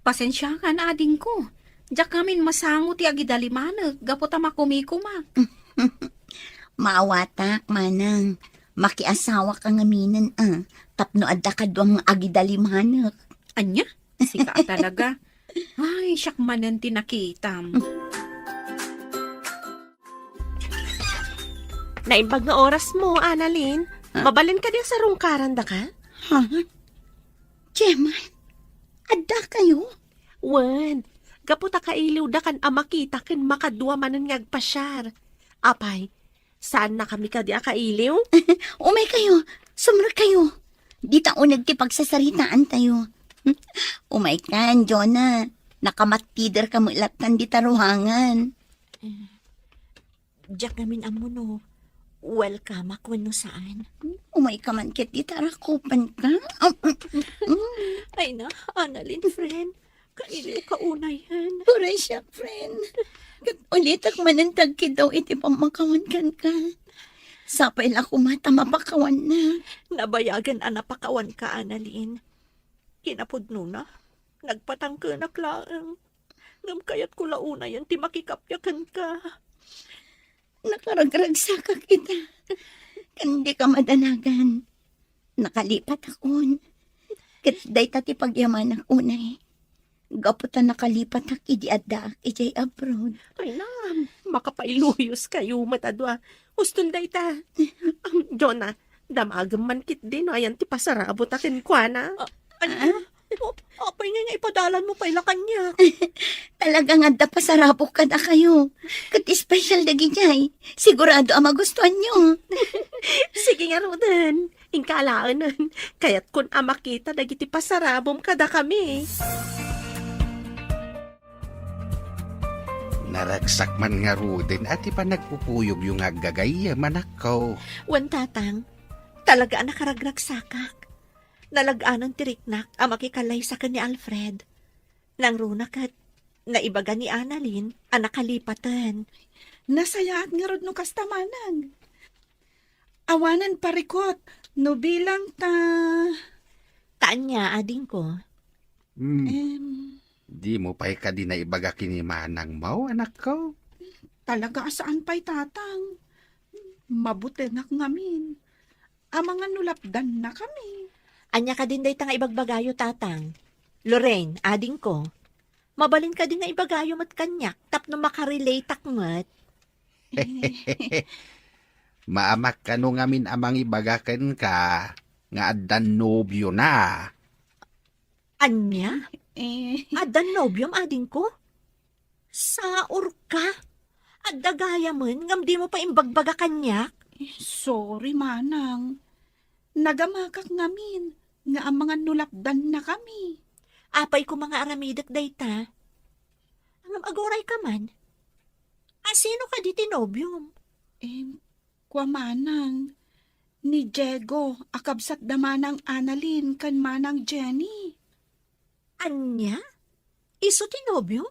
Pasensiakan, adingko. Diak ngamin masango ti agidalimanek gapu ta makumikumak. Maawatak, manang. Makiasawaka ngaminen a. Tapno adda kaduam nga agidalimanek. Ania? Sika a talaga. Ay, siak manen ti nakitam. Naimbag nga orasmo, Annalyn. Ah. Mabalin kadi a sarungkarandaka? Ha? Gemma, adda kayo? Wen, gapu ta kailiwdakan a makita ken makadua manen nga agpasiar. Apay, saannakami kadi a kailiw? Umay kayo, sumrek kayo. Dita uneg ti pagsasaritaan tayo. Umaykan, Jonah. Nakamattider ka met lattan dita ruangan. Diak ngamin ammo no welcome-ak wenno saan. Umayka man ket dita rakupenka. Ay na, Annalyn, friend. Kailiwka unayen. Uray siak, friend. Ket ulitek manen ti agkiddaw iti pammakawan kenka. Sapay la koma ta mapakawanna. Nabayagen a napakawanka, Annalyn. Kinapudnona, nagpatangkenak laeng. Ngem kayatko la unayen ti makikappia kenka. Nakaragragsakak ita. Ken dika madanagan. Nakalipatakon. Ket dayta ti pagyamanak unay. Gapu ta nakalipatak idi addaak idiay abroad. Ay na, makapailuyos kayo met a dua. Uston dayta. Am, Jonah, damagem man ketdi no ayan ti pasarabota kenkuana. Ah, ania? Ah? O, apay ngay nga ipadalanmo pay la kaniak? Talaga nga adda pasarabok kadakayo. Ket espesyal dagidiay. Sigurado a magustuanyo. Sige ngaruden. Inka alaenen. Kayatkon a makita dagiti pasarabom kadakami. Naragsak man ngaruden a ti panagpupuyogyo nga aggagayyem, anakko. Wen, Tatang, talaga a nakaragragsakak. Nalag-anan ti riknak a makikalaysa ken ni Alfred. Nangruna ket naibaga ni Annalyn a nakalipaten. Nasayaat ngarud no kasta, Manang. Awanen parikut no bilang ta. Ta ania, adingko? Hmm. Em. Dimo pay kadi naibaga ken ni manangmo, anakko? Talaga a saan pay, Tatang. Mabutenak ngamin. Amangan no lapdannakami. Ania kadin dayta nga ibagbagayo, Tatang? Lorraine, adingko, mabalin kadi nga ibagayo met kaniak tapno makarelateak met? Maamak kano ngamin a mangibaga kenka nga addan nobiona. Ania? Eh. Addan nobiom, adingko? Saorka? Adda gayamen ngem dimo pay imbagbaga kaniak? Eh, sorry, Manang. Nagamakak ngamin nga amangan no lapdannakami. Apay koma nga aramidek dayta? Ngem agurayka man. A, sino kadi ti nobiom? Em, kua, Manang, ni Diego a kabsat da Manang Annalyn ken Manang Jenny. Ania? Isu ti nobiom?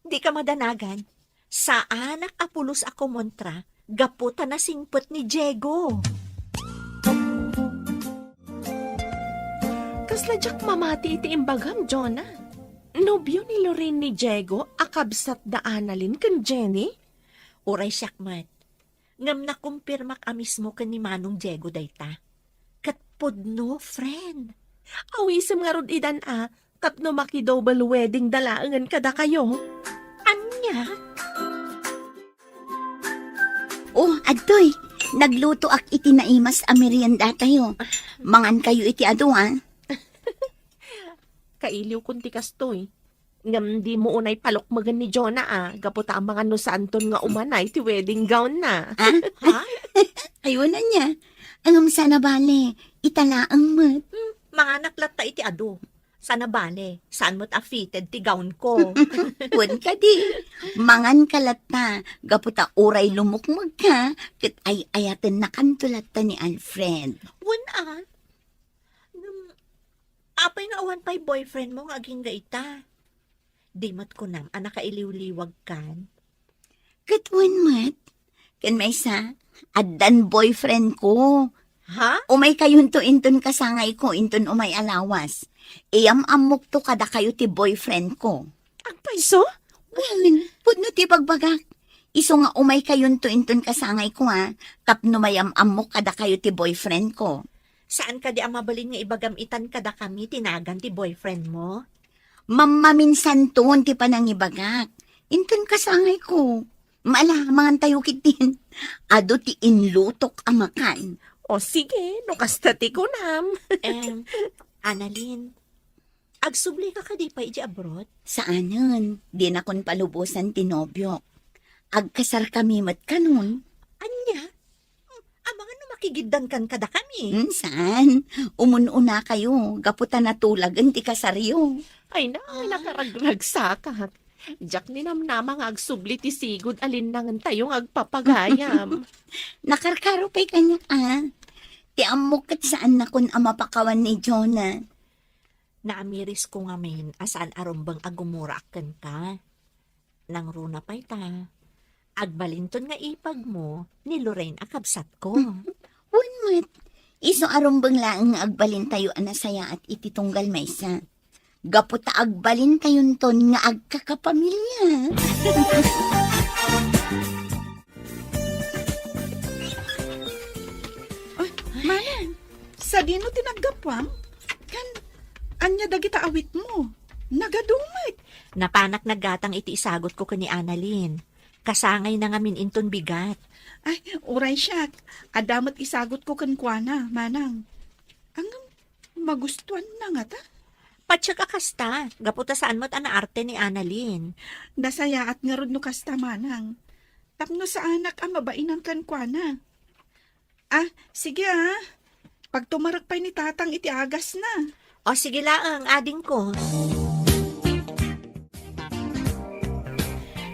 Dika madanagan. Saanak a pulos a kumontra gapu ta nasingpet ni Diego. Kasla diak mamati iti imbagam, Jonah. Nobio ni Lorraine ni Diego a kabsat da Annalyn ken Jenny? Uray siak met. Ngem nakumpirmak a mismo ken ni Manong Diego dayta. Ket pudno, friend. Awisem ngarud idan a, tapno maki-double wedding da laengen kadakayo. Ania? Oh, adtoy. Naglutoak iti naimas a meriendatayo. Mangankayo iti adu, a. Kailiwkon ti kastoy. Ngem dimo unay palukmegen ni Jonah a, gapu ta amangan no saanton nga umanay ti wedding gown na. Ah? Ha? Ayun, ania. Ngem saan a bale, ita laeng met. Hmm, manganak latta iti adu. Saan a bale, saan met a fitted ti gown ko. Wen kadi, manganka latta, gapu ta uray lumukmegka, ket ay-ayatennakanto latta ni Alfred. Wen a, Ngem, apay nga awan pay boyfriend mo nga agingga ita? Di met kunam a nakailiwliwagkan? Ket wen met, ken maysa, addan boyfriend ko. Ha? Umay kayonto inton kasangay ko, inton umay a lawas. Iyam-ammokto kadakayo ti boyfriend ko. Agpayso? Wen, pudno ti bagbagak. Isu nga umay kayonto inton kasangay ko, a, tapno mayam-ammok kadakayo ti boyfriend ko. Saan kadi a mabalin nga ibagam itan kadakami ti nagan ti boyfriend mo? Mammaminsanton ti panangibagak. Inton kasangay ko, maalamangan tayo kitin. Adu ti inlutok a makan. O sige, no kasta ti kunam. Em, Annalyn, Agsublika kadi pay iti abroad? Saanen, dinakon palubosan ti nobiok. Agkasarkami met kanon. Ania? Amangan no makigiddankan kadakami? Hmm, saan? Umun-unakayo, gapu ta natulagen ti kasaryo. Ay na, ah, nakaragragsakak. Diak ninamnama nga agsubli ti sigud a linnangentayo nga agpapagayam. Nakarkaro pay kaniak, a. Ti ammok ket saannakon a mapakawan ni Jonah. Naamirisko ngamin a saan a rumbeng a gumuraak kenka. Nangruna pay ta, agbalinton nga ipagmo ni Lorraine a kabsatko. Hmm. Wen met, isu a rumbeng laeng nga agbalintayo a nasayaat iti tunggal maysa. Gapu ta agbalinkayonton nga agkakapamilia. Ay, Manang, sadino ti naggapuam? Kan, ania dagita awitmo? Nagadumet. Napanak naggatang iti isagutko ken ni Annalyn. Kasangayna ngamin inton bigat. Ay, uray siak. Adda met isagutko kenkuana, manang. Ngem, magustuanna ngata? Patiek a kasta, gapu ta saan met a naarte ni Annalyn. Nasayaat ngarud no kasta, manang. Tapno saanak a mabainan kenkuana. Ah, sige ah. Pagtumarek pay ni Tatang iti agasna. O, sige laeng, adingko.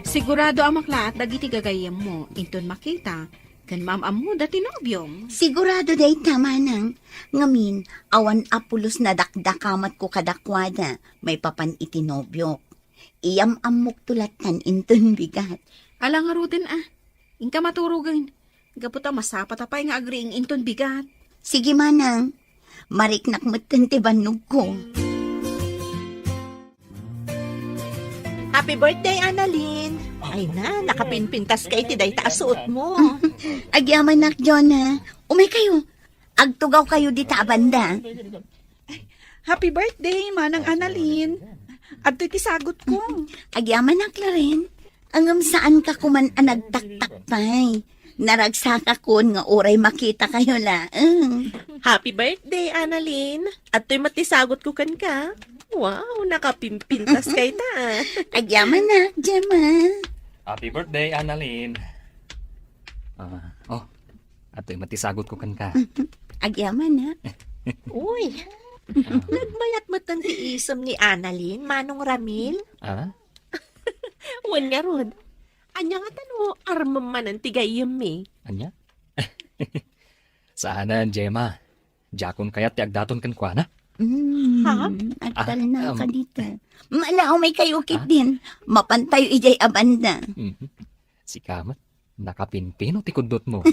Sigurado a maklaat dagiti gagayyemmo inton makita ken maam-ammoda ti nobiom. Sigurado dayta, manang. Ngamin, awan a pulos nadakdakamatko kadakuada maipapan iti nobiok. Iyam-ammokto lattan inton bigat. Ala ngaruden a. Inka maturogen. Gapu ta masapata pay nga agriing inton bigat. Sige, manang. Mariknak metten ti bannogko. Happy birthday, Annalyn! Ay na, nakapinpintas ka iti dayta a suotmo. Agyamanak, Jonah. Umay kayo. Agtugaw kayo dita a banda. Happy birthday, Manang Annalyn. Adtoy ti sagutko. Agyamanak, Loren. Ngem saanka koman a nagtaktakpay. Naragsakakon nga uray makita kayo laeng. Happy birthday, Annalyn. Adtoy met ti sagutko kenka. Wow, nakapimpintas kayta. Agyamanak, Gemma. Happy birthday, Annalyn. Ah, oh, adtoy met ti sagutko kenka. Agyamanak. Uy, nagmayat met ti isem ni Annalyn, Manong Ramil. Ah? Wen ngarud, ania ngata no armem manen ti gayyemmi? Ania? Saanen, Gemma. Diakon kayat ti agdaton kenkuana. Mm, Ha? Agtalna Ah, um, ka dita. Mala, umay kayo, Kit Ah? din. Mapantayo ijay a banda. Mhm. Sika met, nakapinpino ti kudnotmo.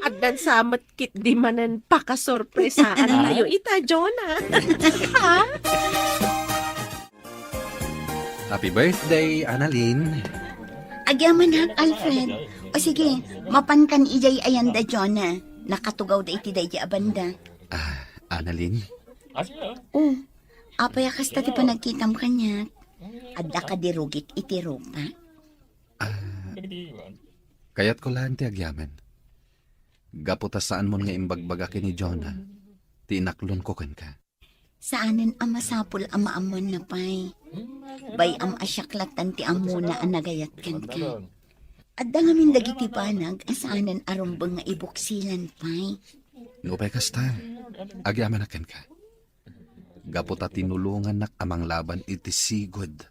Addan sa met Kit di manen pakasorpresaan Ah? tayo ita, Jonah. Ha? Happy birthday, Annalyn. Agyamanak, Alfred. O sige, mapankan ijay ayanda, Jonah. Nakatugawda iti daydi a banda. Ah, Annalyn? O, apay a kasta ti panagkitam kaniak? Adda kadi rugit iti rupa? Ah, kayatko laeng ti agyaman. Gapu ta saanmon nga imbagbaga ken ni Jonah ti inaklonko kenka. Saanen a masapul a maammoanna pay. Bay-am a siak lattan ti ammona a nagayat kenka. Adda ngamin dagiti banag a saanen a rumbeng nga ibuksilan pay. Nupay kasta, agyamanak kenka. Gapu ta tinulongannak a manglaban iti sigud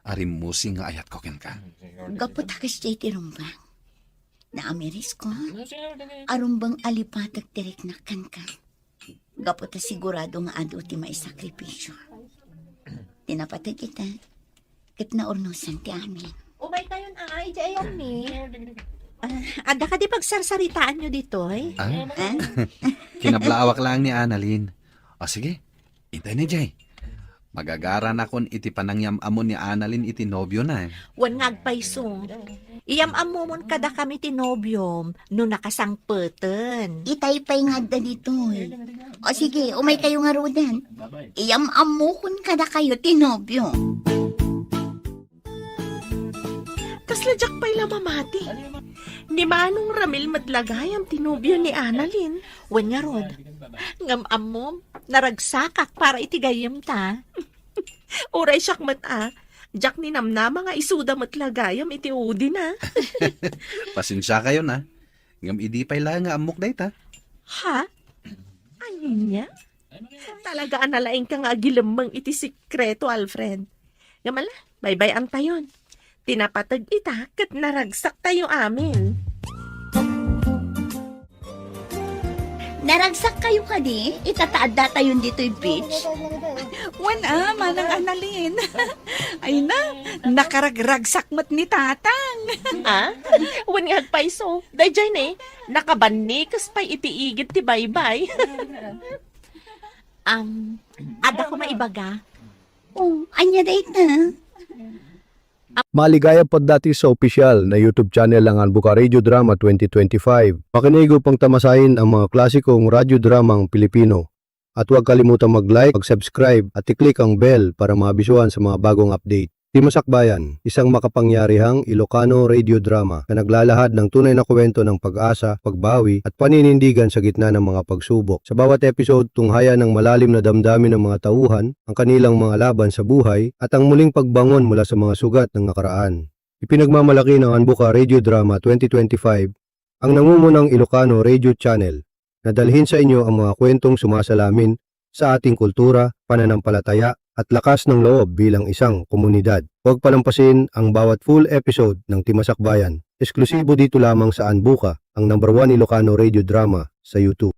a rimmusi nga ayatko kenka. Gapu ta kasdiay ti rumbeng. Naamirisko, a rumbeng a lipatek ti riknak kenka. Gapu ta sigurado nga adu ti maisakripisio. Ti napateg ita, ket naurnosan ti amin. Umay tayon, ay, di ayanmi. Ah, adda kadi pagsarsaritaanyo ditoy? Ah? Ah? Kinablaawak laeng ni Annalyn. O sige, intay ni Jay. Magagaranakon iti panangyam-ammo ni Annalyn iti nobiona. Wen nga agpayso. Iyam-ammomon kadakami ti nobiom no nakasangpeten. Itay pay nga adda ditoy. O sige, umay kayo ngaruden. Iyam-ammokon kadakayo ti nobio. Kasla diak pay la mamati. Ni Manong Ramil met la gayam ti nobio ni Annalyn. Wen ngarud, ngem ammom, naragsakak para iti gayyemta. Uray siak met a, diak ninamnama nga isuda met la gayam iti udina. Pasensiakayon a. Ngem idi pay la nga ammok dayta. Ha? Ania? Talaga a nalaingka nga agilemmeng iti sekreto, Alfred. Ngem ala, baybay-antayon. Ti napateg ita ket naragsaktayo amin. Naragsak kayo kadi? Ita ta addatayon ditoy beach? Wen a, Manang Annalyn. Ay na, nakaragragsak met ni Tatang. Ah? Wen nga agpayso. Daydiay ne, nakabannikes pay iti igid ti baybay. Am, adda ko maibaga. Oh, ania dayta? Maligaya pagdati sa opisyal na YouTube channel ng Anbuka Radio Drama twenty twenty-five. Makinig upang tamasahin ang mga klasikong radyo dramang Pilipino. At huwag kalimutang mag-like, mag-subscribe at i-click ang bell para maabisuhan sa mga bagong update. Timasakbayan, isang makapangyarihang Ilocano radio drama na naglalahad ng tunay na kwento ng pag-asa, pagbawi, at paninindigan sa gitna ng mga pagsubok. Sa bawat episode, tunghayan ng malalim na damdamin ng mga tauhan, ang kanilang mga laban sa buhay, at ang muling pagbangon mula sa mga sugat ng nakaraan. Ipinagmamalaki ng Anbuka Radio Drama twenty twenty-five, ang nangungunang Ilocano radio channel na dalhin sa inyo ang mga kwentong sumasalamin sa ating kultura, pananampalataya, at lakas ng loob bilang isang komunidad. Huwag palampasin ang bawat full episode ng Timasakbayan. Esklusibo dito lamang sa Anbuka, ang number one Ilocano radio drama sa YouTube.